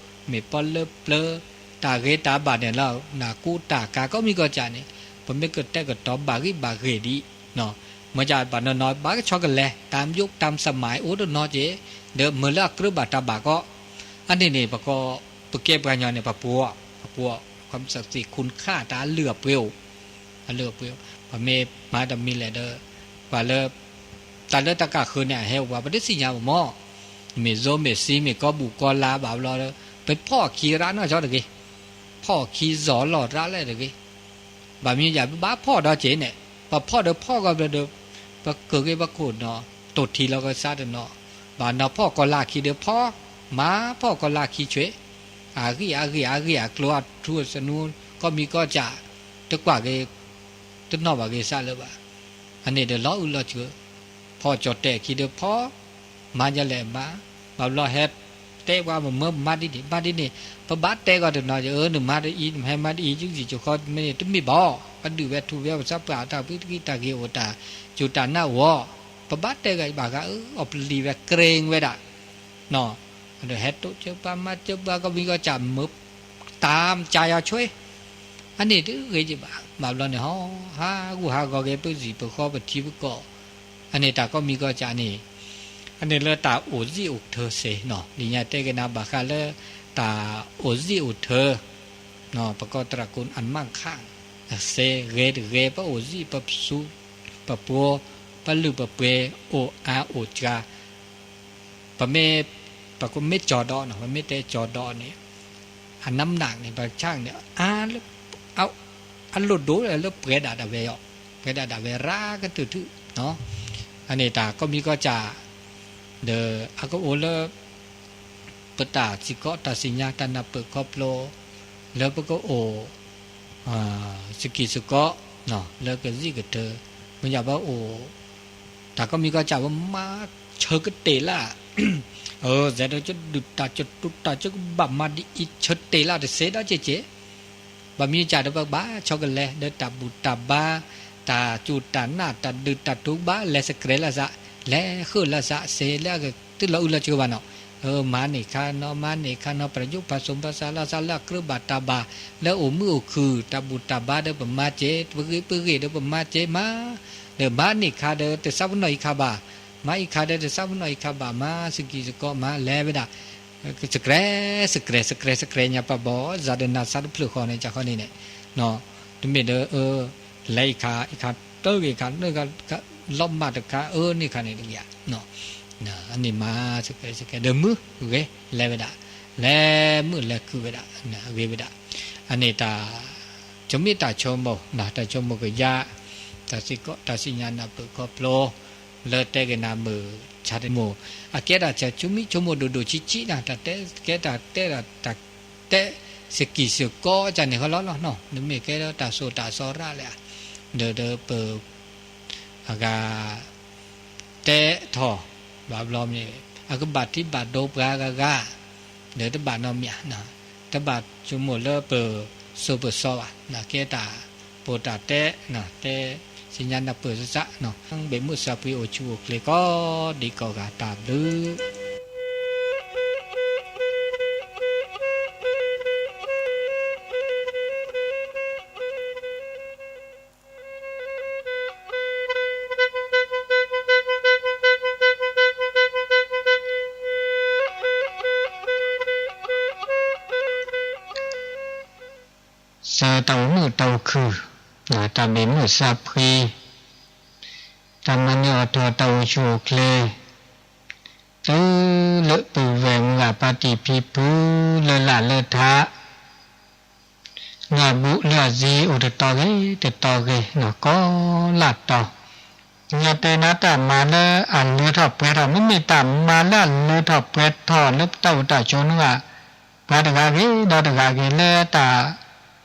မ့ၢ်ပီလၢပျၢၤ, တၢ်ဂ့ၤတၢ်ဘၣ်န့ၣ်လီၤ. နၢ်ကူတၢ်ကၤကိးမံၤကိးကၢ်န့ၣ်, ပမ့ၢ်ကတဲာ်ကတီၤဘၣ်ဂံၢ်ဘၣ်ဂ့ၤဒံး, မ့ၢ်ကဘၣ်နီၢ်နီၢ် ဘၣ်ကဆီကလဲၤ ตามยุคตามสมัย အိၣ်တနီၤက့ၤ, ဒီးမ့ၢ်လၢအကြၢးဘၣ်တၢ်ဘၣ်ကီး, အန့ၣ်န့ၣ် ပကဲပှၤကညီန့ၣ် ပပှိၤ, ပပှိၤ, ความศักดิ์สิทธิ์ คุณค่า တၢ်အလုၢ်အပှ့ၤအိၣ်, အလုၢ်အပှ့ၤအိၣ်, ပမ့ၢ်မၤတၢ်မံၤလဲၣ်ဒီး, ပှၤလၢ, တၢ်လၢတၢ်ကဃၢၤန့ၣ် အဟဲအိၣ်ပှၤ ပတသ့ၣ်ညါဘၣ်မး, မ့ၢ် zone မ့ၢ် စံ မ့ၢ်ကီၢ်ဘူၣ်ကီၢ်လါဘၣ်ဘျီဒီး, ပဖီၣ်ခံရၣ်နီၢ်ကီၢ်တဂ့ၤ, ဖီၣ်ခံ ဇီၤလီၢ်ရၣ်လဲၣ်တဂ့ၤ ဘၣ်မနုၤယၤ ပဘၣ်ဖီၣ်ဒီးက့ၤန့ၣ်, ပဖီၣ်ဒီးဖီၣ်ကီးဘျီဒီး, ပကၢၢ်က့ၤပခိၣ်နီၤ, တိၢ်ထံလီၤကစၢ်တနီၤ, ဘၣ်နီၤဖီၣ်ကီၢ်လၢခံဒီးဖီၣ်, မၤဖီၣ်ကီၢ်လၢခံဆွဲ, အဂ့ၢ်အဂ့ၢ်အဂ့ၢ်အကျိၤအထူအသနူ, ကိးမံၤကိးကၢ်, တကွၢ်က့ၤ, တနီၣ်ဘၣ်က့ၤစၢ်လၢၤဘၣ်, အန့ၣ်ဒီးလီၤအုၣ်လီၤစၢၤ, ဖီၣ်ကၠီၣ်တဲာ်ခံဒီးဖီၣ်, မၤယလဲၣ်မၤ, ဘၣ်ဘျီဟဲတဲပှၤမ့ၢ်မၤဒ်န့ၣ် မၤဒ်န့ၣ်, ပဘၣ်တဲကီးတနီၤ, အၢ နမၤဒ်အံၤ နမ့ၢ်ဟဲမၤဒ်အံၤ ယုၢ်စံၣ်ကၠိခီမ့ၢ်န့ၣ် တမ့ၢ်ဘၣ်, ပဒုးဝဲထူဝဲပသးပှၢ်တၢ်ဖုတကံၢ်တၢ်ဂ့ၤအိၣ်တၢ်စူၢ်တၢ်နာ်အိၣ်, ပဘၣ်တဲဂ့ၤဘၣ်ဂ့ၤ အၢ အီၣ်ပလံၤဝဲ ကြ့ဝဲဒၣ် ဒီးဟဲတိစၢၤပှၤမၤစၢၤပှၤ ကိးမံၤကိးကၢ်မ့ၢ်တၢ်မၤကၢ်ယၤဆွဲ, အန့ၣ်တဂ့ၤက့ၤဘၣ်, ဘၣ်ဘျီန့ၣ် ဟီ ဟးဂူာ်ဟးဂီၤက့ၤပစံၣ်ပဃီပထံပကီၢ်, အန့ၣ်တၢ်ကိးမံၤကိးကၢ်န့ၣ်, အန့ၣ်လၢတၢ်အိၣ်စံၣ်အိၣ်ထၢစ့ၢ်နီၤ, လၢညါတဲက့ၤနၤဘၣ်ဃးလၢ တၢ်အိၣ်စံၣ်အိၣ်ထၢ ပကိးတရၢၢ်ခိၣ်အမၣ်ခၣ်, စ့ဂ့ၤတဂ့ၤ ပအိၣ်စံၣ် ပပစူး ပပှိၤ ပလုၢ်ပပှ့ၤ အိၣ်အါအိၣ်စှၤ, ပမ့ၢ်, ပကမ့ၢ်ကၠီၤဒီးနီၤ ပမ့ၢ်တဲကၠီၤဒီးန့ၣ်, အနမ်းหนักန့ၣ် ပဆၣ်န့ၣ် အလိၣ်ဒိၣ်လၢပှဲၤဒၣ်ဒၣ်ဝဲအီၤ, ပှဲၤဒၣ်ဒၣ်ဝဲရၣ်ကတၢၢ်ထု, အန့ၣ်တၢ်ကိးမံၤကိးကၢ်, ဒီးအကအိၣ်လၢ ပတၢ်စံၣ်ခီတၢ်စံၣ်ညါတၢ်နၢ်ပၢၢ်ခီဖျိ, လၢပကအိၣ် စကံၢ်စကီး, လၢကစံၣ်ကတၢၢ်, မ့ၢ်ယၤပအိၣ်, တၢ်ကိးမံၤကိးကၢ်ပမၤဆၢကတ့ၢ်လၢ်, အၢ စဲးဒီးကဒုၣ်တၢ်ကတူၢ်တၢ်ကဘၣ်မၤဒ်အံၤဆၢတ့ၢ်လၢ်တစ့ဒီးက့ၤက့ၤ, ဘၣ်မနုၤကၢ်ဒီးပဘၣ်ဆီကလဲၤ ဒီးတၢ်ဘူၣ်တၢ်ဘါ, တၢ်စူၢ်တၢ်နာ် တၢ်ဒုးတၢ်ထူဘၣ်လဲၤစကြဲးလၢ်သး, လဲၤဃုာ်လၢ်သးစ့လၢအကတၢၢ်လီၤအုၣ်လီၤစၢၤဘၣ်နီၤ, မၤန့ၢ်ခါနီၤ မၤန့ၢ်ခါနီၤ ပတယိၣ်ပာ်သူၣ်ပာ်သးလၢ်သးလၢအကြၢးဘၣ်တၢ်ဘၣ်, လၢအိၣ်မုာ်အိၣ်ခုၣ် တၢ်ဘူၣ်တၢ်ဘါဒီးပမၤစ့, ပဂ့ၤပဂ့ၤဒီးပမၤစ့မး, ဒီးမၤန့ၢ်ခါဒီးတသးပနီၣ်အံၤခါဘၣ်, မၤအံၤခါဒီးတသးပနီၣ်အံၤခါဘၣ် မၤစကံၢ်စကီးမၤလဲၤဝဲဒၣ် စကြဲး စကြဲး စကြဲး စကြဲးညါပှၤဘီ စၤဒနၤသးတဖျၢၣ်ဃီန့ၣ် ကၢ်ခီန့ၣ်န့ၣ်, တမ့ၢ်ဒီး လဲၤအံၤခါ အံၤခါတၢ်ဂ့ၤခါ နၢ်ခါ လီၤမၢ်တခါ အၢန့ၢ်ခါန့ၣ်တဂ့ၤဧါ, အန့ၣ်မၤ စကြဲး စကြဲး ဒီးမုာ်ဂ့ၤ လဲၤဝဲဒၣ်, လဲၤမုာ်လဲၤခုၣ်ဝဲဒၣ် အဂ့ၤဝဲဒၣ်, အန့ၣ်တၢ် ဆိမိၣ်တၢ်ဆိကမိၣ် တၢ်ဆိကမိၣ်ကယၤ, တၢ်စံၣ်ကီး တၢ်စံၣ်ညါနၢ်ပၢၢ်ခီဖျိ လၢတဲက့ၤနၤမုာ် ဆၢတမိၣ်, အကဲတၢ်ဆၢဆိမိၣ်ဆိကမိၣ်ဒိၣ်ဒိၣ်ဆံးဆံးနၤ တၢ်တဲကဲတၢ်တဲဒၣ်တၢ်တဲ စကံၢ်စကီးကၢ်န့ၣ်ဃီလီၤလီၤနီၤ, နမ့ၢ်ကဲဒီးတၢ်စိတၢ်စီရၣ်လဲၣ်, ဒီးဒီးပ အဂၤ တဲထီၣ် ဘၣ်ဘျီမ့ၢ် အကဘၣ်ထံဘၣ်ဒိပှၤဂၤဂၤ, ဒီးတဘၣ်နီတမံၤ, တဘၣ်ဆိကမိၣ်လၢပစိၤပစီဘၣ်, ကဲတၢ်ပိာ်တၢ်တဲ, တဲစံၣ်ညါနၢ်ပၢၢ်သးသး, ဘၣ်မုၢ်သးပှ့ၤအိၣ်ဆူၣ်အိၣ်ချ့ကိးဒံးကိးဂၤတၢ်ဘျုး စးတၢ်အိၣ်မုာ်တၢ်အိၣ်ခုၣ်, တၢ်ဘ့ၣ်မုၢ်စၢဖှံ, တၢ်မၤန့ၢ်အီၣ်ထီၣ်တၢ်အိၣ်ဆူၣ်အိၣ်ချ့, တုၤလၢပုၢ်ဝဲၢ်မုၢ်ဂၤပၢ်တံၢ်ဖံဖုလၢလၢ်လၢထး လၢအဘူးလၢအစ့အိၣ်တတီၤဂ့ၤတတီၤဂ့ၤနီၢ်ကီၢ်လၢ်တီၤ, ညါတဲနၤတၢ်မၤလၢအလၢထီၣ်ပှဲၤထီၣ် မ့မ့ၢ်တၢ်မၤလၢအလၢထီၣ်ပှဲၤထီၣ်လၢပတၢ်အိၣ်တၢ်ဆိးန့ၣ်ဘၣ်, ပှၤတဂၤဂ့ၤဒီးတဂၤဂ့ၤလၢတၢ်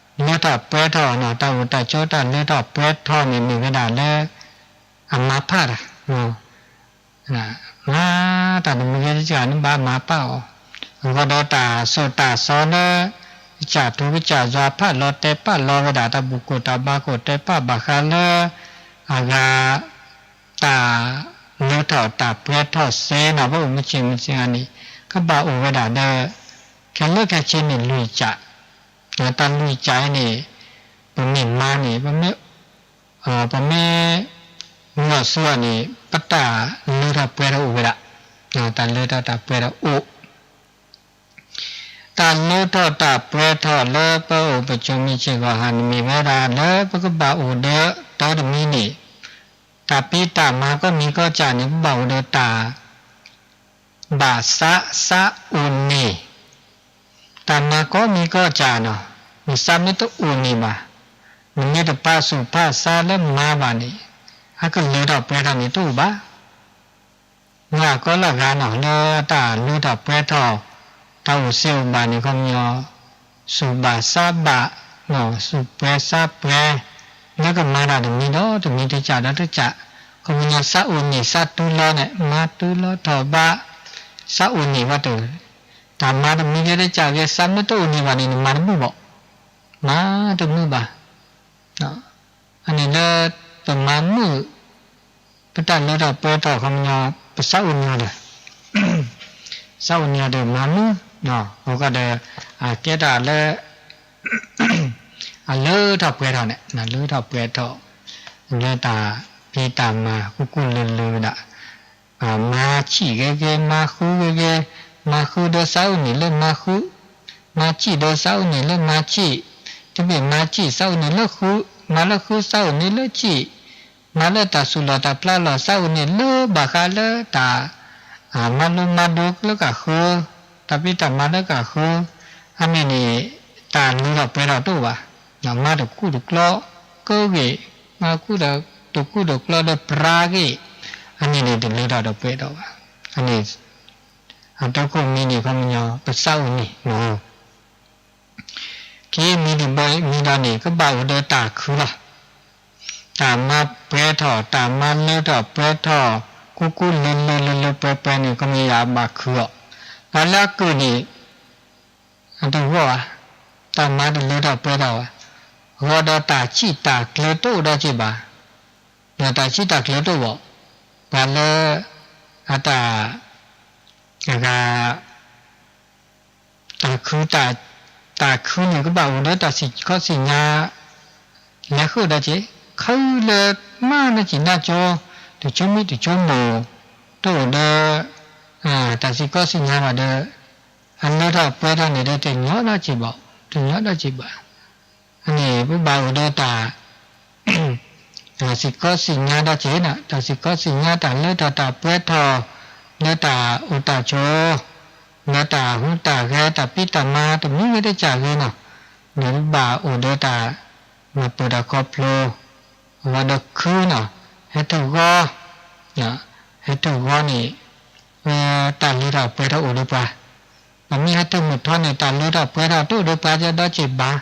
လၢထီၣ်ပှဲၤထီၣ်နီၤ တၢ်အိၣ်တၢ်ဆိးတၢ်လၢထီၣ်ပှဲၤထီၣ်န့ၣ်မ့ၢ်ဝဲဒၣ်လၢ အမၤဖးတၢ် မၤတၢ်တမံၤဂ့ၤတစှၤန့ၣ်ဘၣ်မၤပာ်အီၤ, အဂီၢ်ဒီးတၢ်စိၢ်တၢ်စီလၢ ကစၢ်ထူကစၢ်ယွၤဖးလီၤတဲပာ်လီၤဝဲဒၣ်တၢ်ဘူၣ်ကိၣ်တၢ်ဘါကိၣ်တဲပာ်ဘၣ်ဃးလၢ အဂၤ တၢ်လၢထီၣ်တၢ်ပှဲၤထီၣ်စ့နီၤ ပအိၣ်မုၢ်ဆ့ၣ်မုၢ်ဆ့ၣ်ဂၤန့ၣ် ကဘၣ်အိၣ်ဝဲဒၣ်ဒီး ခဲလၢာ်ခဲဆ့န့ၣ်လွံၢ်ကၠး, တၢ်လွံၢ်ကၠးအံၤန့ၣ် ပမ့ၢ်မၤန့ၣ် ပမ့ၢ် ပမ့ၢ် မၤဆူၣ်အီၤန့ၣ် ပတၢ်လၢထီၣ်ပှဲၤထီၣ်အိၣ်ဝဲဒၣ်, တၢ်လၢထီၣ်တၢ်ပှဲၤထီၣ်အိၣ်, တၢ်လၢထီၣ်တၢ်ပှဲၤထီၣ်လၢပအိၣ်ပဆိးမုၢ်ဆ့ၣ်ဂီၤဟါန့ၣ်မ့ၢ်ဝဲဒၣ်လၢပကဘၣ်အိၣ်ဒီးတၢ်တမံၤန့ၣ်, တၢ်ဖံးတၢ်မၤကိးမံၤကိးကၠးန့ၣ် ပဘၣ်အိၣ်ဒီးတၢ် ဘၣ်ဆး ဆးအိၣ်န့ၢ်, တၢ်မၤကိးမံၤကိးကၠးနီၤ, နဆးမ့ၢ်တအိၣ်န့ၢ်ဘၣ်, နမ့ၢ်တဖးဆူၣ်ဖးဆါလၢမၤဘၣ်န့ၣ်, အကလၢထီၣ်ပှဲၤထီၣ်န့ၣ်တအိၣ်ဘၣ်. မ့ၢ်အကီလၢအဂၤနီၤ လၢတၢ်လၢထီၣ်ပှဲၤထီၣ်, တၢ်အိၣ်စ့အိၣ်ဘၣ်န့ၣ် ခီပညီ ဆူၣ်ဘၣ်ဆါဘၣ်, ဆူၣ်ပှဲၤဆါပှဲၤ, လၢကမၤတၢ်တမံၤဒီးတမံၤတကၠးဒီးတကၠး, ခီပညီဆးအိၣ်န့ၢ် ဆးတူၢ်လီၤန့ၣ် မၤတူၢ်လီၤထီၣ်ဘး, ဆးအိၣ်န့ၢ်ဝဲတ, တၢ်မၤတမံၤဂ့ၤတကၠးဂ့ၤ ဆးမ့ၢ်တအိၣ်န့ၢ်ဘၣ်န့ၣ် နမၤတမုာ်ဘၣ်, မၤတမုာ်ဘၣ်. အန့ၣ်လၢ ပမၤမုာ် ပတၢ်လၢထီၣ်ပှဲၤထီၣ်ခီပညီ ပဆးအိၣ်န့ၢ်ဒီး ဆးအိၣ်န့ၢ်ဒီးမၤမုာ်, အဃိဒီး အကဲတၢ်လၢ အလၢထီၣ်ပှဲၤထီၣ်န့ၣ် လၢထီၣ်ပှဲၤထီၣ် လၢတၢ်ဖံးတၢ်မၤကူၣ်ကူၣ်လၢလၢဝဲဒၣ် မၤဆံၣ်ဂ့ၤဂ့ၤ မၤဃုဂ့ၤဂ့ၤ, မၤဃုဒီးဆးအိၣ်န့ၢ်လၢမၤဃု, မၤဆံၣ်ဒီးဆးအိၣ်န့ၢ်လၢမၤဆံၣ်, တဘ့ၣ်မၤဆံၣ်ဆးအိၣ်န့ၢ်လၢဃု, မၤလၢဃုဆးအိၣ်န့ၢ်လၢဆံၣ်, မၤလၢတၢ်သူၣ်လီၤတၢ်ဖျးလီၤဆးအိၣ်န့ၢ်လၢဘၣ်ဃးလၢတၢ် မၤလိမၤဒိးလၢကဃု, တၢ်ဖံးတၢ်မၤလၢကဃု, အန့ၣ်န့ၣ် တၢ်လၢထီၣ်ပှဲၤထီၣ်တအိၣ်ဘၣ်, မၤတကူၣ်တကျီကဂ့ၤ, မၤကူၣ်တကူၣ်တကျီဒီးပြါဂ့ၤ, အန့ၣ်န့ၣ် တလၢထီၣ်ဒီးပှဲၤထီၣ်ဘၣ်. အန့ၣ် အတခိၣ်မံၤန့ၣ် ခီပညီ ပဆးအိၣ်န့ၢ်မး ခံမံၤတဘီမံၤဒီးန့ၣ် ကဘၣ်အိၣ်ဒီးတၢ်ခုလီၤ. တၢ်မၤပှဲၤထီၣ် တၢ်မၤလၢထီၣ်ပှဲၤထီၣ် ကူၣ်ကူၣ်လၢလၢလၢလၢပှဲၤပှဲၤန့ၣ် ခီပညီယဘၣ်ခုအီၤ, ပှၤလၢအကုၢ်န့ၣ် အတဂီၢ်ဘၣ်, တၢ်မၤတလၢထီၣ်ပှဲၤထီၣ်ဘၣ်, ဂီၢ်ဒီးတၢ်ဆံၣ်တၢ်ကျၢၤတအိၣ်ဒီးက့ၤဘၣ်, ဒီးတၢ်ဆံၣ်တၢ်ကျၢၤတအိၣ်ဘၣ်, ပှၤလၢ အတၢ် အဂၤ တၢ်ခု တၢ်ခုန့ၣ် ကဘၣ်အိၣ်ဒီးတၢ်စံၣ်ခီစံၣ်ညါ လဲၤဃုာ်ဒီးက့ၤ, ခုလၢမၤနၢ်စံၣ်နၢ်ကၠိ တဆိမံတဆိမိၢ် တအိၣ်ဒီး တၢ်စံၣ်ခီစံၣ်ညါဘၣ်ဒီး အလၢထီၣ်ပှဲၤထီၣ်န့ၣ်ဒီး တညီဒီးက့ၤဘၣ်, တညီဒီးက့ၤဘၣ်. အန့ၣ် ပဘၣ်အိၣ်ဒီးတၢ် တၢ်စံၣ်ခီစံၣ်ညါဒီးက့ၤနီၤ, တၢ်စံၣ်ခီစံၣ်ညါ တၢ်လၢထီၣ်တၢ်ပှဲၤထီၣ် လၢတၢ်အိၣ်တၢ်ဆိး လၢတၢ်ဟူးတၢ်ဂဲၤ တၢ်ဖံးတၢ်မၤတမံၤဂ့ၤတကၠးဂ့ၤနီၤ, ဒီးပဘၣ်အိၣ်ဒီးတၢ် မၤပၢၤတၢ်ခီဖျိ အဝဲဒီးခုနီၤ, ဟဲထုးဂီၤ, ဟဲထုးဂီၤန့ၣ် ဝဲတၢ်လၢထီၣ်ပှဲၤထီၣ်အိၣ်ဒီးပှၤ, ပမ့ၢ်ဟဲထုးမုၢ်ထီန့ၣ် တၢ်လၢထီၣ်ပှဲၤထီၣ်တအိၣ်ဒီးပှၤဒီးက့ၤဘၣ်.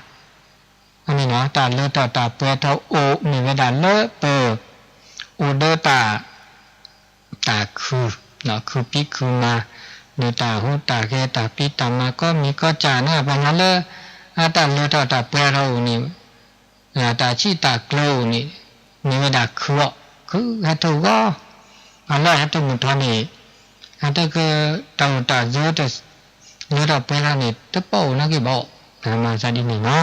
အန့ၣ်နီၤ တၢ်လၢထီၣ်တၢ်ပှဲၤထီၣ်အိၣ်မ့ၢ်ဝဲဒၣ်လၢပ အိၣ်ဒီးတၢ် တၢ်ခု, ခုဖံးခုမၤ, ဒီးတၢ်ဟူးတၢ်ဂဲၤ တၢ်ဖံးတၢ်မၤကိးမံၤကိးကၠးန့ၣ် ပှၤညီလၢ အတၢ်လၢထီၣ်တၢ်ပှဲၤထီၣ်အိၣ်န့ၣ် တၢ်ဆံၣ်တၢ်ကျၢၤအိၣ်န့ၣ် မ့ၢ်ဝဲဒၣ်ခုအီၤ, ခုဟဲထုးဂီၤ, အလီၢ်ဟဲထုးမုၢ်ထီန့ၣ် အတၢ်က တၢ်အိၣ်တၢ်ဆိး လၢထီၣ်ပှဲၤထီၣ်န့ၣ် တပိာ်အိၣ်နီတဂ့ၤဘၣ်, မၤသးဒ်န့ၣ်နီၤ.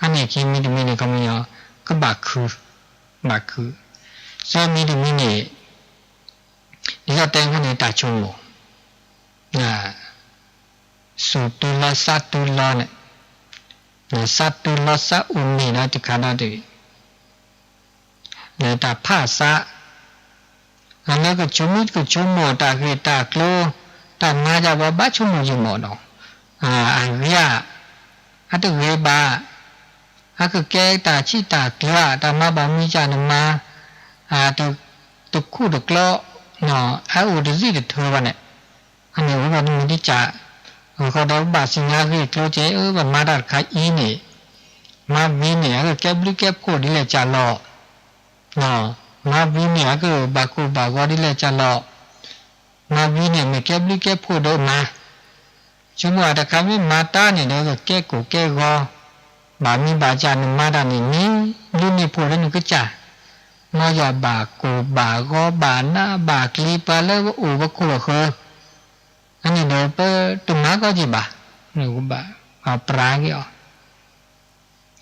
အန့ၣ်ခံမံၤတမံၤန့ၣ် ခီပညီ ကဘၣ်ခု, ဘၣ်ခု, သၢမံၤတမံၤန့ၣ် ဒ်သိးတဲခါန့ၣ် တၢ်ဆိကမိၣ် စူၢ်တူၢ်လီၤ စးတူၢ်လီၤန့ၣ်, စးတူၢ်လီၤ စးအိၣ်န့ၢ်ဒီးတခါဒီးတဂ့ၤ, တၢ်ဖးစး, အလၢကဆိကမိၣ်တၢ်ဂ့ၢ်တၢ်ကျိၤ, တၢ်မၤယၤပှၤဘၣ်ဆိကမိၣ်ယံာ်မးနီၤ, အဂ့ၢ်, အတဂ့ၤဘၣ်, အကကဲတၢ်ဆံၣ်တၢ်ကျၢၤ, တၢ်မၤဘၣ်မံၤယၤနမၤ, တခိၣ်တကျီ, အအိၣ်တစံၣ်တထုဘၣ်န့ၣ်, အန့ၣ်အိၣ်ဒီးတမံၤတကး, အဃိဒီးပဘၣ်သ့ၣ်ညါဂ့ၢ်ကျိၤက့ၤ အၢ ပမၤတၢ်တခါအံၤန့ၣ်, မၤဝံၤန့ၣ် အကကဲဘျုးကဲဖှိၣ်ဒ်လဲၣ်ကလီၤ မၤဝံၤန့ၣ် အကဘၣ်ကိၢ်ဘၣ်ဂီၤဒ်လဲၣ်ကလီၤ, မၤဝံၤန့ၣ် မ့ၢ်ကဲဘျုးကဲဖှိၣ်ဒီးမၤ, ဆိကမိၣ်အတခါမ့ၢ်မၤတၢ်န့ၣ်ဒီး ကကဲကိၢ်ကဲဂီၤ, ဘၣ်မံၤဘၣ်ယၤနမၤတၢ်န့ၣ် မ့ၢ်ဘျုးမ့ၢ်ဖှိၣ်လၢနကစၢ်, မ်ယဘၣ်ကိၢ်ဘၣ်ဂီၤဘၣ်နးဘၣ်ကျံၤပှၤလၢပအိၣ်ပခိၣ်ပဃၢၤ, အန့ၣ်ဒီးပတမၤကီက့ၤဘၣ်, ပှၤပြးက့ၤအီၤ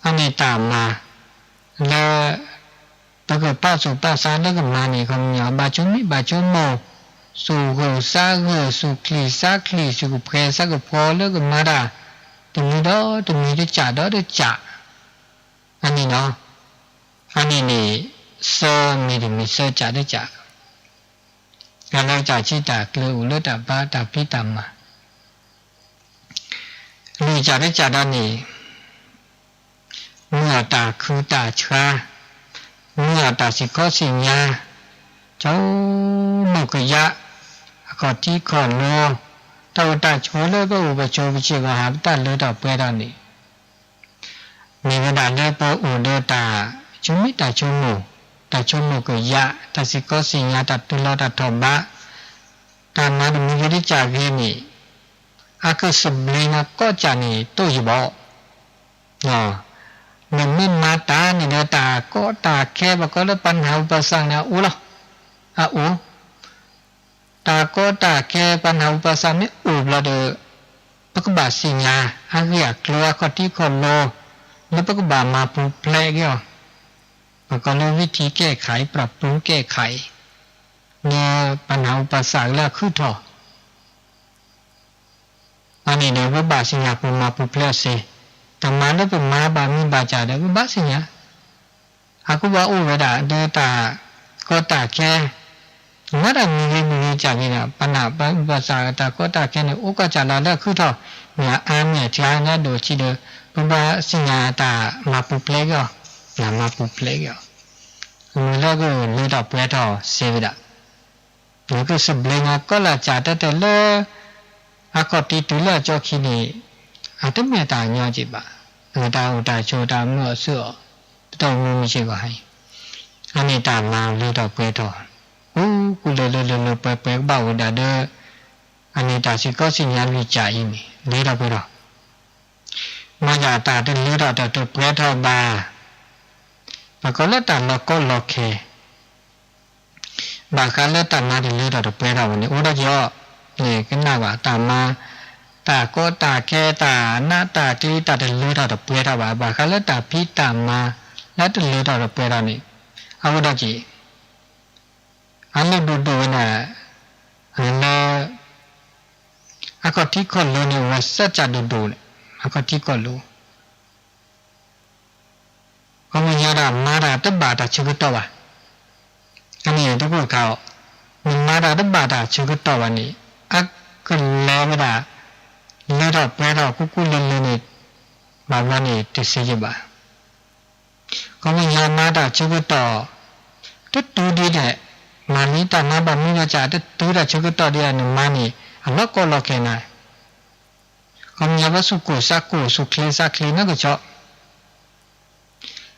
အန့ၣ်တၢ်မၤလၢ ပကပာ်သူၣ်ပာ်သးလၢကမၤန့ၣ် ခီပညီ ဘၣ်ဆိမိၣ်ဘၣ်ဆိကမိၣ်, သူၣ်ဂၢၢ်သးဂၢၢ်, သူၣ်ချံသးချံ, သူၣ်ကဖှဲသးကဖှီလၢကမၤတၢ် တမံၤဒီးတမံၤ တကးဒီးတကး, အန့ၣ်လီၤ. အန့ၣ်န့ၣ် သၢမံၤတမံၤ သၢကးတကး အလၢတၢ်ဆံၣ်တၢ်ကျၢၤအိၣ်လၢတၢ်ဘါတၢ်ဖံးတၢ်မၤ လွံၢ်ကးတကးဒီးန့ၣ်, မုၢ်အတၢ်ခုတၢ်ဆှါ, မုၢ်အတၢ်စံၣ်ခီစံၣ်ညါ, ဆိကမိၣ်ကယၢ်, အခီၣ်ထံခီၣ်လိၤ, တၢ်အိၣ်တၢ်ဆိးလၢပအိၣ်ပဆိးပဆ့ၣ်ဂီၤဟးပတၢ်လၢတၢ်ပှဲၤထီၣ်န့ၣ် မ့ၢ်ဝဲဒၣ်လၢပအိၣ်ဒီးတၢ်ဆိမိၣ်တၢ်ဆိကမိၣ်, တၢ်ဆိကမိၣ်ကယၢ်, တၢ်စံၣ်ခီစံၣ်ညါ, တၢ်တုၤလီၤတၢ်ထီၣ်ဘး, တၢ်မၤတမံၤဂ့ၤတကးဂ့ၤန့ၣ်, အကသဘျ့နၤကိးကးန့ၣ် တိၢ်ယဘီၣ်, နမ့ၢ်မၤတၢ်န့ၣ်ဒီး တၢ်ကီတၢ်ခဲ ပှၤကိးလၢပနၢ်ဟူပသးန့ၣ် အအိၣ်လီၤ, အအိၣ် တၢ်ကီတၢ်ခဲ ပနၢ်ဟူပသးမ့ၢ်အိၣ်ဘျီဒီး ပကဘၣ်သ့ၣ်ညါ အဂ့ၢ်အကျိၤအခီၣ်ထံခီၣ်လိၤ လၢပကဘၣ်မၤပူၤဖျဲးက့ၤအီၤ, ပှၤကိးလၢ ဝံထံကဲၣ်ခးအံၤ ပြၢ်ပူကဲၣ်ခးအံၤ လၢပနၢ်ဟူပသးလၢအခုၣ်ထီၣ် အန့ၣ်ဒီး ပဘၣ်သ့ၣ်ညါပမၤပူၤဖျဲးအီၤစ့ၢ်, တၢ်မၤလၢပမၤဘၣ်မံၤဘၣ်စးဒီး ပဘၣ်သ့ၣ်ညါ အကူၣ်ဘၣ်အိၣ်ဝဲဒၣ်ဒီးတၢ်ကီတၢ်ခဲ, မၤတၢ်မံၤဂ့ၤမံၤဂ့ၤကးဂ့ၤဒီး ပနၢ်ပၢၢ်ပသးတၢ်ကီတၢ်ခဲန့ၣ် အိၣ်ကီၢ်ကးလီၤလၢအခုၣ်ထီၣ်, မ့ၢ်အအါမ့ၢ်အထံအါန့ၣ်ဒိၣ်ဆံးဒီး ပဘၣ်သ့ၣ်ညါတၢ်မၤပူၤဖျဲးက့ၤအီၤ, တၢ်မၤပူၤဖျဲးက့ၤအီၤ, မ့ၢ်လၢကလၢထီၣ်ပှဲၤထီၣ်စ့ၢ်ဝဲဒၣ် နကသဘျ့နၤကိးလၢ်ကးတၢ်တဲလၢ အခီၣ်ထံးတုၤလၢအကၠီခံန့ၣ်, အတမ့ၢ်တၢ်ညီက့ၤဘၣ်, တၢ်အိၣ်တၢ်ဆိးတၢ်မုာ်အီၣ်ဆူၣ်အီၣ်, တတီၢ်မုာ်မုာ်စ့ၢ်ကီးဟါအံၤ, အန့ၣ်တၢ်မၤလၢထီၣ်ပှဲၤထီၣ်, အိၣ်ကူလၢလၢလၢလၢပှဲၤပှဲၤကဘၣ်အိၣ်ဒၣ်ဒီး, အန့ၣ်တၢ်စံၣ်ခီစံၣ်ညါလွံၢ်ကးအံၤန့ၣ် လၢထီၣ်ပှဲၤထီၣ် မ့ၢ်ဒၣ်တၢ်တလၢထီၣ်တၢ်တပှဲၤထီၣ်ဘၣ်, ပကိးလၢတၢ်လီၤကီလီၤခဲ, ဘၣ်ဃးလၢတၢ်မၤတလၢထီၣ်တပှဲၤထီၣ်ဝဲန့ၣ် အိၣ်ဒီးက့ၤအီၤ, န့ၣ်ကနၣ်ဘၣ်တၢ်မၤ, တၢ်ကီတၢ်ခဲ တၢ်နးတၢ်ကျံၤ တၢ်တလၢထီၣ်တပှဲၤထီၣ်ဘၣ်, ဘၣ်ဃးလၢတၢ်ဖံးတၢ်မၤ လၢတလၢထီၣ်တပှဲၤထီၣ်န့ၣ်, အအိၣ်ဒီးက့ၤ အလၢဒိၣ်ဒိၣ်ဝဲန့ၣ်, လၢ အခီၣ်ထံးခီၣ်လိၤန့ၣ် အိၣ်ဝဲသၢကးဒိၣ်ဒိၣ်န့ၣ်, အခီၣ်ထံးခီၣ်လိၤ, ခီပညီဒၣ်မၤတၢ်တဘၣ်တၢ်ဆၢကတီၢ်ဘၣ်, အန့ၣ်တကိၢ်တခါအီၤ, နမၤတၢ်တဘၣ်တၢ်ဆၢကတီၢ်ဘၣ်န့ၣ်, အကလဲၤဝဲဒၣ် လၢထီၣ်ပှဲၤထီၣ်ကူကူလၢလၢန့ၣ်, ဘၣ်ဘျီန့ၣ်တသ့ယဘၣ် ခီပညီမၤတၢ်ဆၢကတီၢ်, တတုၤဒ်န့ၣ်, မၤလံတၢ်မၤဘၣ်မံၤဘၣ်စး တတုၤတၢ်ဆၢကတီၢ်ဒ်အနမၤန့ၣ် အလီၤကီလီၤခဲနၤ, ခီပညီပသူၣ်ကိၢ်သးကိၢ်သူၣ်ချ့သးချ့နီၢ်ကဆီ,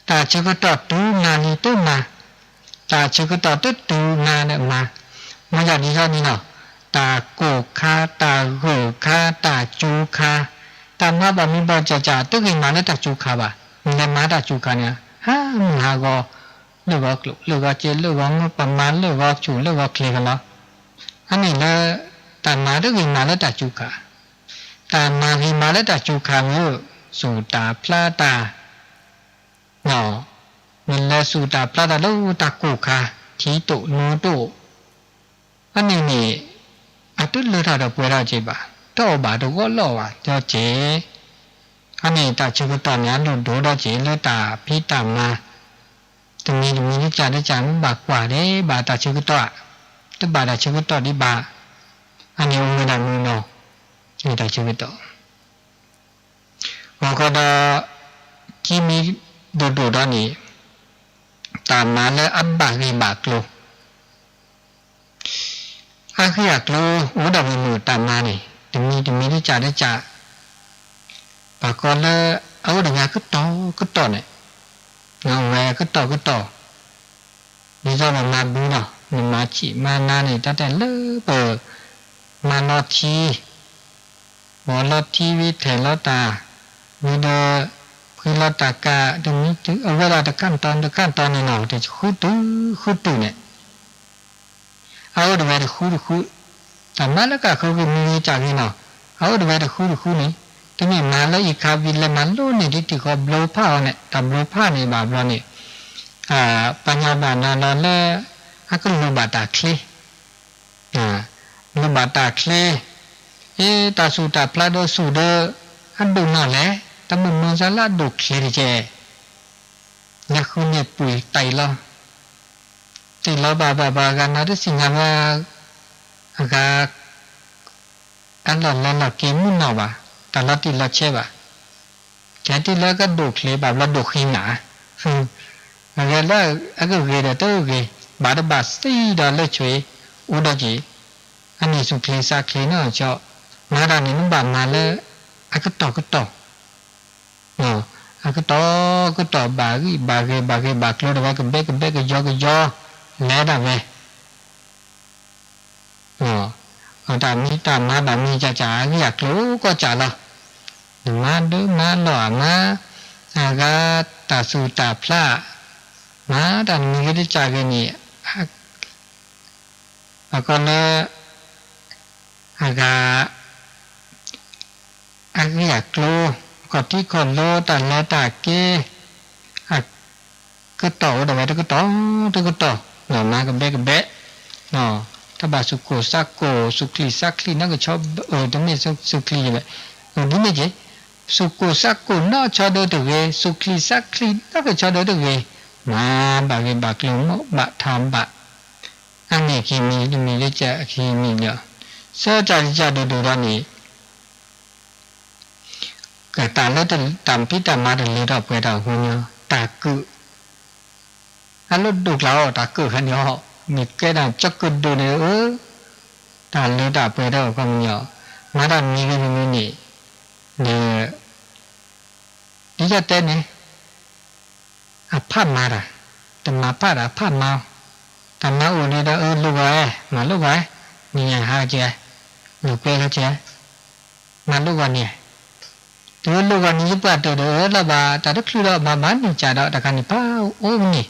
တၢ်ဆၢကတီၢ်တုၤနၤလံတမၤ, တၢ်ဆၢကတီၢ်တတုၤနၤဒီးမၤ, မ့ၢ်ဒ်န့ၣ်လီၤ, တၢ်ကိၢ်ခါ တၢ်ဂၢၢ်ခါ တၢ်စူၤခါ, တၢ်မၤဘၣ်မံၤဘၣ်စး တဂ့ၤမးလၢတၢ်စူၤခါဘၣ်, နလဲၤမၤတၢ်စူၤခါန့ၣ် ဟးမုၢ်ဟးဂီၤ, လၢဂီၤကျိၣ် လၢဂီၤစ့ လၢဂီၤမုၢ် ပမၤလၢဂီၤဆူၣ် လၢဂီၤချ့ကလီၤ, အန့ၣ်လၢ တၢ်မၤတဂ့ၤမးလၢတၢ်စူၤခါ, တၢ်မၤဂ့ၤမးလၢတၢ်စူၤခါမ့ၢ်, သူၣ်တၢ်ဖျါတၢ် နလဲၤသူၣ်တၢ်ဖျါတၢ်လၢတၢ်ကိၢ်ခါ, ထံတိၣ်နိတိၣ်, အန့ၣ်န့ၣ်, အတလၢထီၣ်တပှဲၤထီၣ်က့ၤဘၣ်, တအီၣ်ဘၣ်တဂီၢ်လီၢ်ဘၣ်ဒီးက့ၤ, အန့ၣ်တၢ်ဆၢကတီၢ်န့ၣ် အဒိၣ်ဒိၣ်ဒီးက့ၤလၢတၢ်ဖံးတၢ်မၤ, တမံၤတမံၤတကးတကး မ့ၢ်ဘၣ်ကွၢ်ဒံးဘၣ်တၢ်ဆၢကတီၢ်ဧါ, တဘၣ်တၢ်ဆၢကတီၢ်ဒံးဘၣ်, အန့ၣ်အိၣ်ဝဲဒၣ်မုၢ်နီၤ, မ့ၢ်တၢ်ဆၢကတီၢ်. ဂီၤခီဒီး ခံမံၤဒိၣ်ဒိၣ်ဒီးန့ၣ် တၢ်မၤလၢအဘၣ်ဂ့ၢ်ဘၣ်ကျိၤ အဂ့ၢ်အကျိၤအိၣ်ဒီးဝဲမုၢ်တၢ်မၤန့ၣ် တမံၤတမံၤတကးတကး, ပှၤကိးလၢအအိၣ်တဂၤကတီၢ်ကတီၢ်န့ၣ်, အဝဲကတီၢ်ကတီၢ်, ဒ်သိးပမၤဘုလီၤ, နမၤဆံးမၤနၤန့ၣ် တၢ်တဲလၢပမၤလီၤထံ, ဘီလီၤထံဝံၤထဲးလီၤတၢ်, ဝံၤဒီး ဖှံလီၤတၢ်ကး တမံၤတုၤအဝဲဒၣ်တခါတီၤတခါတီၤန့ၣ်နီၤ တဃုတုၤဃုတုၤန့ၣ် အအိၣ်တဝဲတဃုတဃု, တၢ်မၤလၢကးဃုဂ့ၤမံၤဂ့ၤကးဂ့ၤနီၤ, အအိၣ်တဝဲတဃုတဃုန့ၣ်, တမ့ၢ်မၤလၢအံၤခါဝံၤလဲၤမၤလိန့ၢ်ဒ်တံၤဃီဘျိဖးအီၤန့ၣ် တၢ်ဘျိဖးန့ၣ်ဘၣ်ဘျီန့ၣ်, ပှၤညါဘၣ်နၤလီၤလၢ အကလူၤဘၣ်တၢ်ချ့ လူၤဘၣ်တၢ်ချ့, အ့ တၢ်ဆူးတၢ်ဖျးဒီးဆူးဒီး အဒိၣ်နီၢ်လဲၣ်, တၢ်မုၢ်မုၢ်စၢ်လၢအဒိၣ်ချ့တက့ၢ်, လဲၤဃုန့ၢ်ပှ့ၤတၢ်အံၤလီၤ, တ့ၢ်လီၤဘၣ်ဘၣ်ဘၣ်ဂၤနၤတသ့ၣ်ညါဝဲ အဂၤ အလီၢ်လဲၤလီၢ်က့ၤမုၢ်နီၢ်ဘၣ်, တၢ်လီၤတံၢ်လီၤဆဲးဘၣ်, ကဲတ့ၢ်လၢကဒိၣ်ချ့ဘၣ်ဘျီဒိၣ်ဃံနၤ, အဂဲၤလၢအကဂ့ၤဒီးတဂ့ၤ, ဘၣ်တဘၣ်သံဒီးလၢဆွ့အိၣ်ဒီးက့ၤ, အန့ၣ်သူၣ်ချံသးချံနီၢ်ကဆီ, မၤတၢ်န့ၣ်မ့ၢ်ဘၣ်မၤလၢ အကတီၢ်ကတီၢ် အကတီၢ်ကတီၢ်ဘၣ်ဂံၢ်ဘၣ်ဂ့ၤဘၣ်ဂ့ၤဘၣ်ကျိၤဒီးဝဲကဘဲကဘဲကယီကယီ လဲၤဒၣ်ဝဲ တၢ်မံၤတၢ်မၤဘၣ်မံၤကၢ်ကၢ်အဂံၢ်အကျိၤအိၣ်ကီၢ်ကၢ်လီၤ, နမၤဒၢမၤလီၢ်အမၤ, အဂၤတၢ်သူၣ်တၢ်ဖျး, မၤတၢ်နမံၤဂ့ၤတကၢ်ဂ့ၤန့ၣ်, ပှၤကိးလၢ အဂၤ အဂံၢ်အကျိၤ, ခီၣ်ထံခီၣ်လိတၢ်လဲၤတၢ်က့ၤ, အကတီၢ်အိၣ်ဒီးဝဲတကတီၢ်တကတီၢ်, မၤကဘဲကဘဲ, တၢ်ဘၣ်သူၣ်ကိၢ်သးကိၢ် သူၣ်ချံသးချံနီၢ်ကဆီ, တမ့ၢ်သူၣ်ချံ, ဒ်န့ၣ်က့ၤ, သူၣ်ကိၢ်သးကိၢ်နီၢ်ကဆီဒီးတဂ့ၤ, သူၣ်ချံသးချံနီၢ်ကဆီဒီးတဂ့ၤ, မၤဘၣ်ဂ့ၤဘၣ်ကျိၤ မိၢ်ဘၣ်ထါဘၣ်, အန့ၣ်ခံမံၤတမံၤလၢကခံမံၤလီၤ, ဆၢကၢ်ကၢ်ဒိၣ်ဒိၣ်ဒီးန့ၣ် ကတၢ်လၢတၢ်ဖံးတၢ်မၤတလၢထီၣ်ပှဲၤထီၣ်အဃိန့ၣ် တၢ်ကုာ်, အလီၢ်ဒိၣ်ကျါအီၤ တၢ်ကုာ်ခါန့ၣ်အီၤ, မ့ၢ်ကဲဒၣ်ကၠီကုာ်ဒိၣ်န့ၣ်ဧၢ, တၢ်လၢတၢ်ပှဲၤထီၣ်အခီပညီ, မၤတၢ်မံၤဂ့ၤမံၤဂ့ၤန့ၣ်, ဒီး ဒ်ယတဲန့ၣ် အဖးမၤတၢ်, တမၤဖးတၢ် ဖးမၤ, တၢ်မၤအိၣ်န့ၣ်ဒီး အၢ လိၣ်ဂီၤဧါ, မၤလိၣ်ဂီၤဧါ, နံၤညါဟါကဲ, လိာ်ကွဲလီၤကဲ, မၤလိၣ်ဂီၤန့ၣ်, တုၤလိၣ်ဂီၤန့ၣ် ယပှၤတၢၢ်ဒီးအၢလီၤဘၣ် တၢ်တချုးဒီးမၤမၤန့ၢ်ကၢ်ဒီး တခါန့ၣ်ဖးအိၣ်န့ၣ်,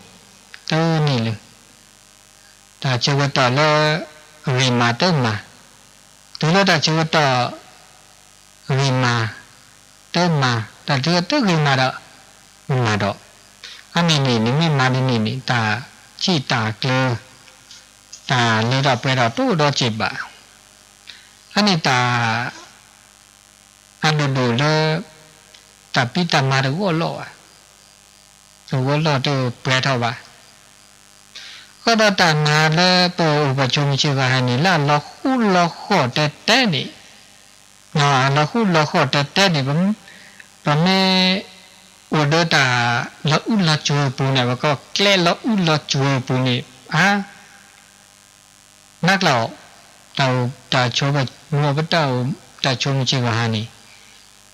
တန့ၢ်လၢ တၢ်ဆၢကတီၢ်လၢ ဂ့ၤမၤတမၤ, တုၤလၢတၢ်ဆၢကတီၢ် ဂ့ၤမၤ တမၤ, တၢ်ဆၢကတီၢ်ဂ့ၤမၤဒီး မၤဒီး, အန့ၣ်န့ၣ် နမ့ၢ်မၤဒ်န့ၣ်န့ၣ် တၢ်ဆံၣ်တၢ်ကျၢ တၢ်လၢတၢ်ပှဲၤဒီးတအိၣ်ဒီးစ့ၢ်ဘၣ်. အန့ၣ်တၢ် အဒိၣ်ဒိၣ်လၢ တၢ်ဖံးတၢ်မၤတဂီၢ်လီၢ်ဘၣ်, တဂီၢ်လီၢ်တပှဲၤထီၣ်ဘၣ်. အဃိဒီးတၢ်မၤလၢပအိၣ်ပဆိးမုၢ်ဆ့ၣ်ဂီၤဟါန့ၣ် လၢအလီၤဃူလီၤဃီၣ်တဲတဲန့ၣ်, လီၤဃူလီၤဃီၣ်တဲတဲန့ၣ်, ပမ့ၢ်အိၣ်ဒီးတၢ်လီၤအူလီၤစှၤပူၤန့ၣ် ပကိးကျဲလီၤအူလီၤစှၤပူၤန့ၣ် အါ နးကျါအီၤ, တၢ်အိၣ်တၢ်ဆိး ပတၢ်အိၣ်တၢ်ဆိးမုၢ်ဆ့ၣ်ဂီၤဟါန့ၣ်,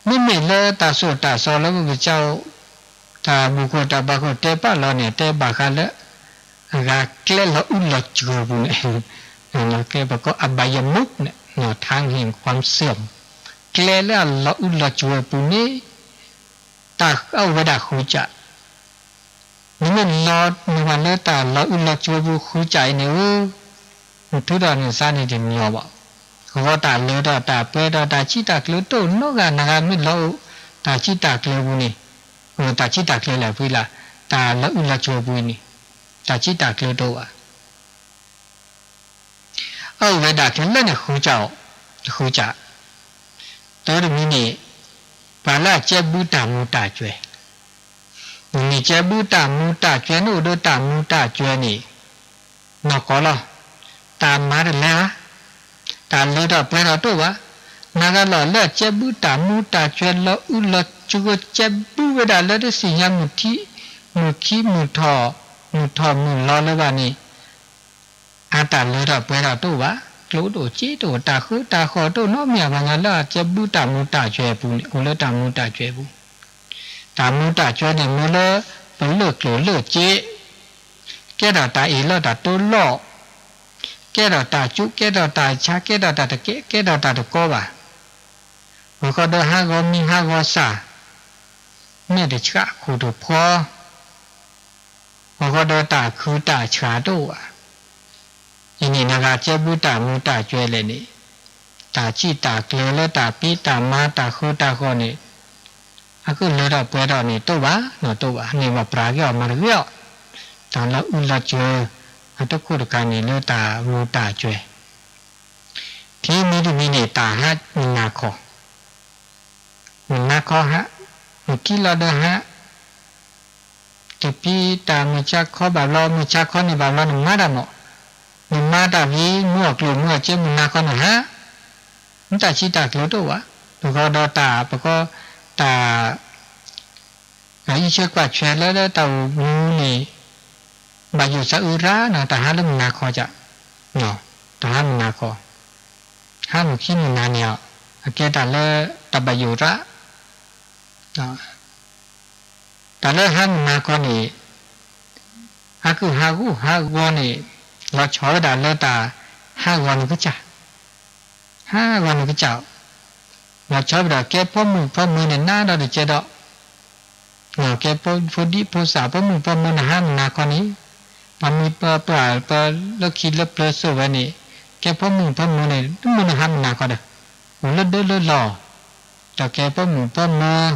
မ့မ့ၢ်လၢတၢ်သိၣ်တၢ်သီလၢပကစၢ်အိၣ်, တၢ်ဘူၣ်ခိၣ်တၢ်ဘါခိၣ်တဲပာ်လီၤန့ၣ် တဲဘၣ်ဃးလၢ အဂၤကျဲလီၤအူလီၤစှၤပူၤန့ၣ်, ကျဲပကိးအဘါယမူးန့ၣ် ထၢင်းဟ့ၣ်ကွၢ်စၢၢ်, ကျဲလၢအလီၤအူလီၤစှၤပူၤန့ၣ် တၢ်အိၣ်ဝဲဒၣ်ဃုစး နမ့ၢ်လီၤနုာ်လၢတၢ်လီၤအူလီၤစှၤပူၤဃုစးအံၤန့ၣ်ဧၢ, နထုးထီၣ်နသးန့ၣ်တညီဘၣ်. အဃိတၢ်လၢထီၣ်တၢ်ပှဲၤထီၣ်တၢ်ဆံၣ်တၢ်ကျၢတအိၣ်နီတဂၤ နဂၤမ့ၢ်လီၤအိၣ်တၢ်ဆံၣ်တၢ်ကျၢပူၤန့ၣ်, တၢ်ဆံၣ်တၢ်ကျၢလဲၣ်ဖှံလၢ်, တၢ်လီၤအူလီၤစှၤပူၤအံၤန့ၣ်, တၢ်ဆံၣ်တၢ်ကျၢတအိၣ်ဘၣ်. အအိၣ်ဝဲဒၣ်ခဲလၢာ်န့ၣ်ဃုစးအီၤ, ဃုစး, တၢတမံၤန့ၣ်, ပှၤလၢအကဲဘုတၢ်မူးတၢ်ကွဲး, နမ့ၢ်ကဲဘုတၢ်မူတၢ်ကွဲ နအိၣ်ဒီးတၢ်မူတၢ်ကွဲန့ၣ် နီၢ်ကီၢ်လီၤ. တၢ်မၤတလဲၤဧါ, တၢ်လၢထီၣ်ပှဲၤထီၣ်တအိၣ်ဘၣ်. နၤဂၤလီၤလၢအကဲဘုတၢ်မူတၢ်ကွဲ လီၤအုၣ်လီၤကၢ ကဲဘုဝဲဒၣ်လၢတသ့ၣ်ညါမုၢ်ထံ မုၢ်ခံမုၢ်ထီၣ် မုၢ်ထီၣ်မုၢ်လီၤလၢၤဘၣ်န့ၣ် အတၢ်လၢထီၣ်ပှဲၤထီၣ်တအိၣ်ဘၣ်. ကျိၣ်တအိၣ်စ့တအိၣ် တၢ်ဃုတၢ်ဃီၣ်တအိၣ်နီတမံၤဘၣ်. နၤလၢအကဲဘုတၢ်မူတၢ်ကွဲအပူၤန့ၣ် အိၣ်လၢတၢ်မူတၢ်ကွဲအပူၤ. တၢ်မူတၢ်ကွဲန့ၣ် မ့ၢ်လၢပလၢၢ်ကျိၣ်လၢၢ်စ့, ကဲထီၣ်တၢ်အ့ၣ်လိာ်တၢ်တိလိာ်, ကဲထီၣ်တၢ်စူး ကဲထီၣ်တၢ်ဆါ ကဲထီၣ်တၢ်တကဲ ကဲထီၣ်တၢ်တကီဘၣ်. ဂီၤဃီဒီးဟးဂီၤမံၤဟးဂီၤစၢ်, မဲာ်တဆှးခိၣ်တဖီ ဂီၤဃီဒီးတၢ်ခုတၢ်ဆှးတအိၣ်ဘၣ်. အံၤန့ၣ် နဂၤကဲဘုတၢ်မူတၢ်ကွဲလဲၣ်န့ၣ်, တၢ်စံးတၢ်ကျၢၤလၢတၢ်ဖံးတၢ်မၤတၢ်ဃုတၢ်ဃီၣ်န့ၣ်, အကလၢထီၣ်ပှဲၤထီၣ်န့ၣ် တအိၣ်ဘၣ်, နီၢ်တအိၣ်ဘၣ်. န့ၢ်ဘၣ်ပြးက့ၤအီၤမၤတဂ့ၤအီၤ, တၢ်လီၤအုၣ်လီၤစၢၤ, အတခိၣ်တခါန့ၣ်လၢတၢ်မူတၢ်ကွဲ ခံမံၤတမံၤန့ၣ် တၢ်ဟးမုၢ်နၤခီ, မုၢ်နၤခီဟး, မုၢ်ခံလီၤဒီးဟး, တပံတၢ်မုၢ်ဆါခီဘၣ်ဘျီ မုၢ်ဆါခီန့ၣ်ဘၣ်ဘျီ နမၤတၢ်မး, နမၤတၢ်ဝံၤ မုၢ်အီၣ်ကျိၣ်မုၢ်အီၣ်စ့ မုၢ်နၤခီနဟး, မ့ၢ်တၢ်စံးတၢ်ကျၢၤတအိၣ်ဘၣ်. ပကီဒီးတၢ် ပကီ တၢ် အအံးဆၢကွၢ်ဆၢလၢတၢ်အိၣ်မူန့ၣ် ဘၣ်ယိၣ်သးအုးရၣ်နီၤ တၢ်ဟးလၢမုၢ်နၤခီက, တၢ်ဟးမုၢ်နၤခီ, ဟးမုၢ်ခံမုၢ်နၤန့ၣ်အီၤ, အကဲတၢ်လၢတၢ်ဘၣ်ယိၣ်ရၣ်, တၢ်လၢဟးမုၢ်နၤခီန့ၣ် ဟးကုၢ်ဟးဂီၤဟးဂီၤန့ၣ် လီၤဆီဝဲဒၣ်လၢတၢ်ဟးဂီၤနကစၢ် ဟးဂီၤနကစၢ်, လီၤဆီဝဲဒၣ်ကဲဖိမုၣ်ဖိမုၣ်န့ၣ် နါဒီးတကဲဒီး, ကဲဖိဒံဖိသၣ်ဖိမုၣ်ဖိမုၣ်န့ၣ် ဟးမုၢ်နၤခီန့ၣ်, ပှၤမံၤပှၤပှၢ်ပှၤလၢခံလၢပျၢၤစိာ်ဝဲန့ၣ်, ကဲဖိမုၣ်ဖိမုၣ်န့ၣ် တမုၢ်နဟးမုၢ်နၤခီဒီး, အိၣ်လၢဒၢလၢလီၢ်, ဒီးကဲဖိမုၣ်ဖိမုၣ်,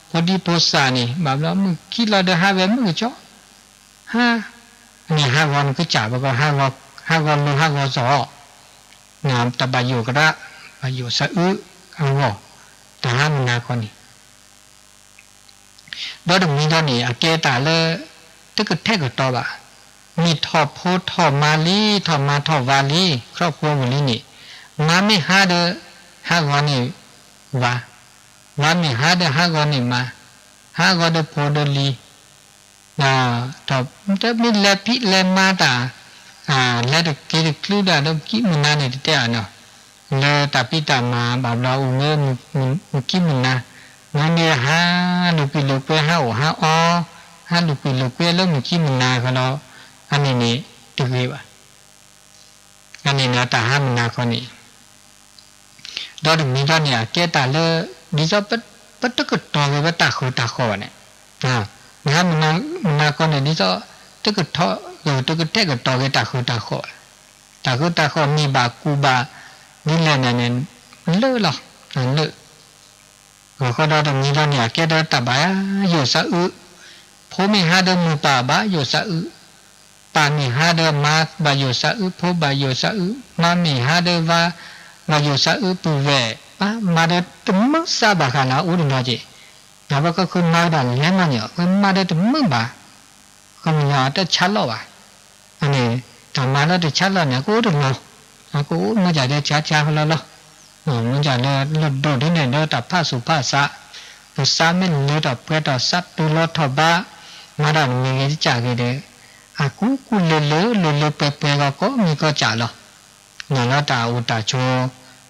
ဖိဒံဖိသၣ်န့ၣ် ဘၣ်ဘျီမုၢ်ခံလီၤဒီးဟးဝဲမုၢ်ကစီ ဟါ, န့ၣ်ဟးဂီၤနကစၢ် ပကီ ဟးဂီၤလိၤဟးဂီၤစီၤ, တၢ်ဘၣ်ယိၣ်ကရၣ်, ဘၣ်ယိၣ်သးအုးအဂီၢ်, တၢ်ဟးမုၢ်နၤခီန့ၣ်, ဒီးတမံၤဒီးန့ၣ် အကဲတၢ်လၢ တကထဲကတီၤဘၣ်, မ့ၢ်ထီၣ်ဖိထီၣ်မါလံ ထီၣ်မါထီၣ်ဝၤလံ ခီၣ်ဖိဝံၤလံန့ၣ်, မါမ့ၢ်ဟးဒီး ဟးဂီၤန့ၢ်ဝၤ, ဝၤမ့ၢ်ဟးဒီးဟးဂီၤန့ၢ်မါ, ဟးဂီၤဒီးဖိဒီးလံၤ တမ့ၢ်လဲၤဖံးလဲၤမၤတၢ်, လဲၤတက့ၤတချုးဒၣ်ဒီးမုၢ်ခံမုၢ်နၤန့ၣ်တတဲအါနီၤ, လၢတၢ်ဖံးတၢ်မၤဘၣ်ဘျီအိၣ်မ့ၢ်မုၢ်ခံမုၢ်နၤ, မ့မ့ၢ်ဟးလိာ်ကွံလိာ်ကွဲ ဟးအိၣ်ဟးအီ, ဟးလိာ်ကွံလိာ်ကွဲလၢမုၢ်ခံမုၢ်နၤဃီဒီး, အန့ၣ်န့ၣ် တဂ့ၤဘၣ်. အန့ၣ်န့ၣ်တၢ်ဟးမုၢ်နၤခီန့ၣ် ဒီးတမံၤဒီးန့ၣ် အကဲတၢ်လၢ ဒ်သိးပတကတီၤဂ့ၤဝဲတၢ်ဃုာ်တၢ်ဃီၣ်ဘၣ်န့ၣ်, မုၢ်နၤခီန့ၣ် ဒ်သိး တကထီၣ်ဂ့ၤ တကထဲကတီၤဂ့ၤတၢ်ဃုာ်တၢ်ဃီၣ်ဘၣ်, တၢ်ဃုာ်တၢ်ဃီၣ်မ့ၢ်ဘၣ်ကူၣ်ဘၣ် ဒ်လဲၣ်န့ၣ်န့ၣ် လၢာ်လီၤ, လၢာ် ဂီၤဃီဒီးတမံၤဒီးန့ၣ် အကဲဒီးတၢ်ဘၣ်ယိၣ်သးအုး, ဖိမ့ၢ်ဟးဒီးမိၢ်ပၢ်ဘၣ်ယိၣ်သးအုး, ပၢ်မ့ၢ်ဟးဒီးမါဘၣ်ယိၣ်သးအုး, ဖိဘၣ်ယိၣ်သးအုး, မါမ့ၢ်ဟးဒီးဝၤ ဘၣ်ယိၣ်သးအုးပုၢ်ဝဲၢ်, မၤဒီးတမုာ်သးဘၣ်ဃးလၢအအိၣ်တနီၤက့ၤ, ဒီးပကဃုမၤဝဲဒၣ်လဲၤမးန့ၣ် ပမၤဒီးတမုာ်ဘၣ် ခီမ့ၢ်ညီတဆါလီၤဘၣ်. အန့ၣ် တၢ်မၤလၢတဆါလီၤန့ၣ် အကအိၣ်တနီၤ, အကအိၣ်မ့ၢ်ဒ်ဆါဆါလီၤလီၤ. မ့ၢ်ဒ်လၢလၢဒိၣ်ဒ်န့ၣ် ဒီးတၢ်ဖးဆူၣ်ဖးဆး, ပသးမ့ၢ်လၢထီၣ်ပှဲၤထီၣ်သးတုၤလီၤထီၣ်ဘး, မၤတၢ်တမံၤဂ့ၤတကးဂ့ၤဒီး, အကူကူလၢလၢလၢလၢပှဲၤပှဲၤဂီၢ်ကိးမံၤကိးကးလီၤ. နီၢ်လီၤတၢ်အိၣ်တၢ်ဆိး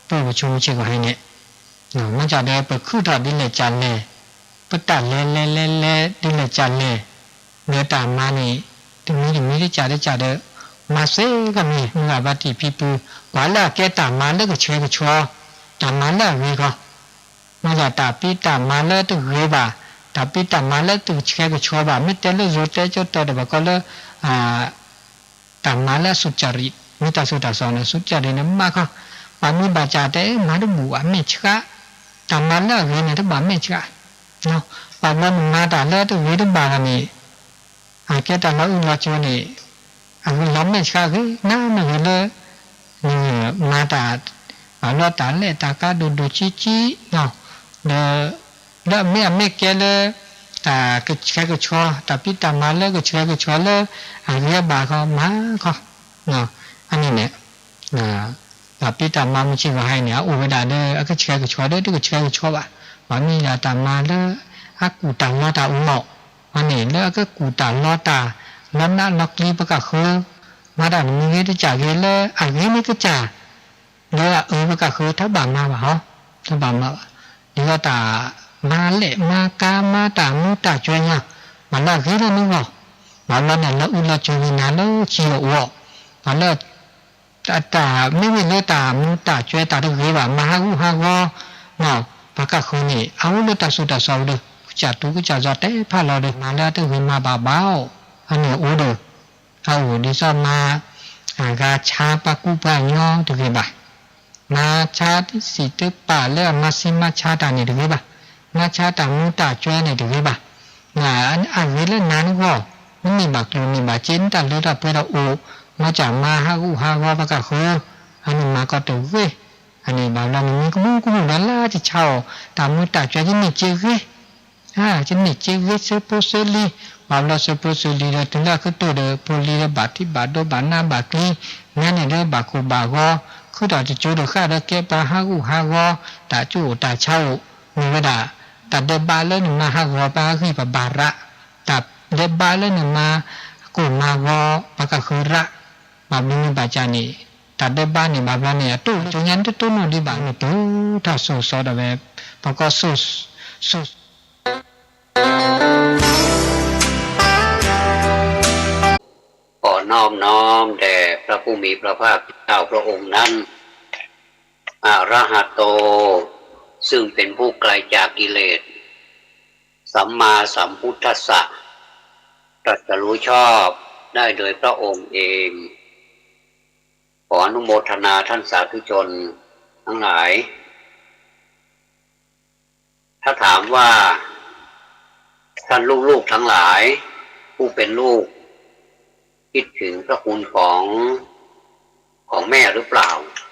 ပှၤပဆိကမိၣ်ဆ့ၣ်ကီးဟဲန့ၣ် မ့ၢ်ဒ်ဒီးပခုၣ်ထီၣ်ဒ်လဲၣ်ကလဲၣ်, ပတၢ်လဲၤလဲၤလဲၤလဲၤဒ်လဲၣ်ကလဲၣ်, ဒီးတၢ်မၤန့ၣ် တမံၤတမံၤတကးတကးဒီး မၤစ့ၢ်ကီးမ့ၢ်မုၢ်ဂၤဘါတံၢ်ဖံဖု, ပှၤလၢအကဲတၢ်မၤလၢကဆှဲကဆှီ, တၢ်မၤလၢအဂ့ၤကီး, မ့ၢ်ဒ်တၢ်ဖံးတၢ်မၤလၢတဂ့ၤဘၣ်, တၢ်ဖံးတၢ်မၤလၢတကဆှဲကဆှီဘၣ်, မ့ၢ်တဲလၢယိၤတဲကၠိတဲတဘၣ်ကီးလၢ တၢ်မၤလၢအစူၢ်ကၢ်ရံၣ်, မ့ၢ်တၢ်ဆူးတၢ်ဆါန့ၣ် စူၢ်ကၢ်ရံၣ်န့ၣ်မးခီ, ပှၤမ့ၢ်ဘၣ်စးတဲမၤတဘူၣ်ဘၣ် မဲာ်ဆှး, တၢ်မၤလၢအဂ့ၤန့ၣ်တဘၣ်မဲာ်ဆှး, ပှၤဘျီနမၤတၢ်လၢတဂ့ၤတဘၣ်ဘၣ်န့ၣ်, အကဲတၢ်လီၤအုၣ်လီၤကၠိန့ၣ်, အဂ့ၤလီၤမဲာ်ဆှးဂ့ၤနၤမ့ၢ်ဂ့ၤလၢ မၤတၢ်, ပှၤဘျီတၢ်လဲၣ်တၢ်ကါဒိၣ်ဒိၣ်ဆံးဆံး, ဒီး လၢအမ့ၢ်အမ့ၢ်ကဲလၢ တၢ်ကဆှဲကဆှီ တၢ်ဖံးတၢ်မၤလၢကဆှဲကဆှီလၢအဂ့ၤအဘၣ်ခီမၤခီ, အန့ၣ်န့ၣ် တၢ်ဖံးတၢ်မၤမုၢ်ဆ့ၣ်ဂီၤဟါအံၤန့ၣ် အအိၣ်ဝဲဒၣ်ဒီး အကဆှဲကဆှီဒီး တကဆှဲကဆှီဘၣ်. ဘၣ်မ့ၢ်ဒၣ်တၢ်မၤလၢအကူၣ်တၢ်လီတၢ်အူမီၣ်, အန့ၣ် လၢအကကူၣ်တၢ်လီတၢ် လီနးလီကလံပကဃၢ မၤတၢ်တမံၤဂ့ၤတကၢ်ဂ့ၤလၢအဂ့ၤန့ၣ်ကစၢ် လၢအအၢပကဃၢ တဘၣ်မၤဘၣ်ဟီ, တဘၣ်မၤဘၣ်. ဒ်သိးတၢ်မၤလဲၣ်မၤကါ မၤတၢ်မူတၢ်ကွဲညါ, ဘၣ်လၢအဂ့ၤလၢနဂီၢ်, ဘၣ်လၢနလီၤအုၣ်လီၤကၠိၤဂ့ၤနၤလၢခံအအိၣ်, ဘၣ်လၢ တၢ်မ့မ့ၢ်လၢတၢ်မူတၢ်ကွဲတၢ်တဂ့ၤဘၣ် မၤဟးဂူာ်ဟးဂီၤ ပကဃၢန့ၣ် အအိၣ်လၢတၢ်စိတၢ်ကမီၤဒီး ကစၢ်တူကစၢ်စီၤတဲဖးလီၤဒီး မၤလၢအတဂ့ၤမၤဘၣ်ဘၣ်အိၣ်, အန့ၣ်အိၣ်ဒီး အအိၣ်ဒ်သိးမၤ အဂၤဆါပှၤကူပှၤကညီတဂ့ၤဘၣ်, မၤဆါတစံးတပာ်လၢအမၤစံမၤဆါတၢ်န့ၣ်တဂ့ၤဘၣ်, မၤဆါတၢ်မူတၢ်ကွဲန့ၣ်တဂ့ၤဘၣ်. အဂ့ၤလၢနၤနဂီၢ်, နန့ၢ်ဘၣ်ကျိၣ်န့ၢ်ဘၣ်စ့ နတၢ်လၢတၢ်ပှဲၤဒီးအိၣ်, မၤစၢ်မၤဟးဂူာ်ဟးဂီၤပကဃၢ, အန့ၣ်မၤကီးတဂ့ၤ. အန့ၣ်ဘၣ်ဘျီန့ၣ် မ့ၢ်ကမူကမူၣ်ဒီးလၢကဆါအီၤ တၢ်မူတၢ်ကွဲ ယန့ၢ်စ့ဂ့ၤ ယန့ၢ်စ့ဂ့ၤ စၢဖိစၢလံၤ, ဘၣ်ဘျီစၢဖိစၢလံၤဒီး တုၤလၢအကတိၢ်ဒီး ဖိလံၤဒီးဘၣ်ထံးဘၣ်ဒိဘၣ်နးဘၣ်ကျံ, မ့ၢ်န့ၣ်ဒီးဘၣ်ကိၢ်ဘၣ်ဂီၤ, ခုထီၣ်တကၠိတဃၣ်ဒီးကဲပှၤဟးဂူာ်ဟးဂီၤ, တၢ်ကၠိအိၣ်တၢ်ဆါအိၣ်, မ့ၢ်ဝဲဒၣ် တၢ်ဒဲးဘးလၢနမၤဟးဂီၤပှၤဂံၢ်ပဘါရး, တၢ်ဒဲးဘးလၢနမၤကိၢ်မၤဂီၤပှၤကဃၢရး, ဘၣ်ဘျီန့ၣ်ဘၣ်ကၢ်န့ၣ် တၢ်ဒဲးဘးန့ၣ် ဘၣ်ဘျီန့ၣ် အတိၢ်လၢကၠိညါတတိၢ်နီၣ်ဒံးဘၣ်န့ၣ် တုၤတၢ်ဆိၣ်ဂ့ၤစီဒီးဝဲ ပကီၢ်ဆိၣ် ဆိၣ် ขอนอบน้อมแด่พระผู้มีพระภาคเจ้าพระองค์นั้น อรหัตโต ซึ่งเป็นผู้ไกลจากกิเลส สัมมาสัมพุทธัสสะ ตรัสรู้ชอบได้โดยพระองค์เอง ขออนุโมทนาท่านสาธุชนทั้งหลาย ถ้าถามว่า ท่านลูกๆทั้งหลาย ผู้เป็นลูก คิดถึงพระคุณของ ของแม่หรือเปล่า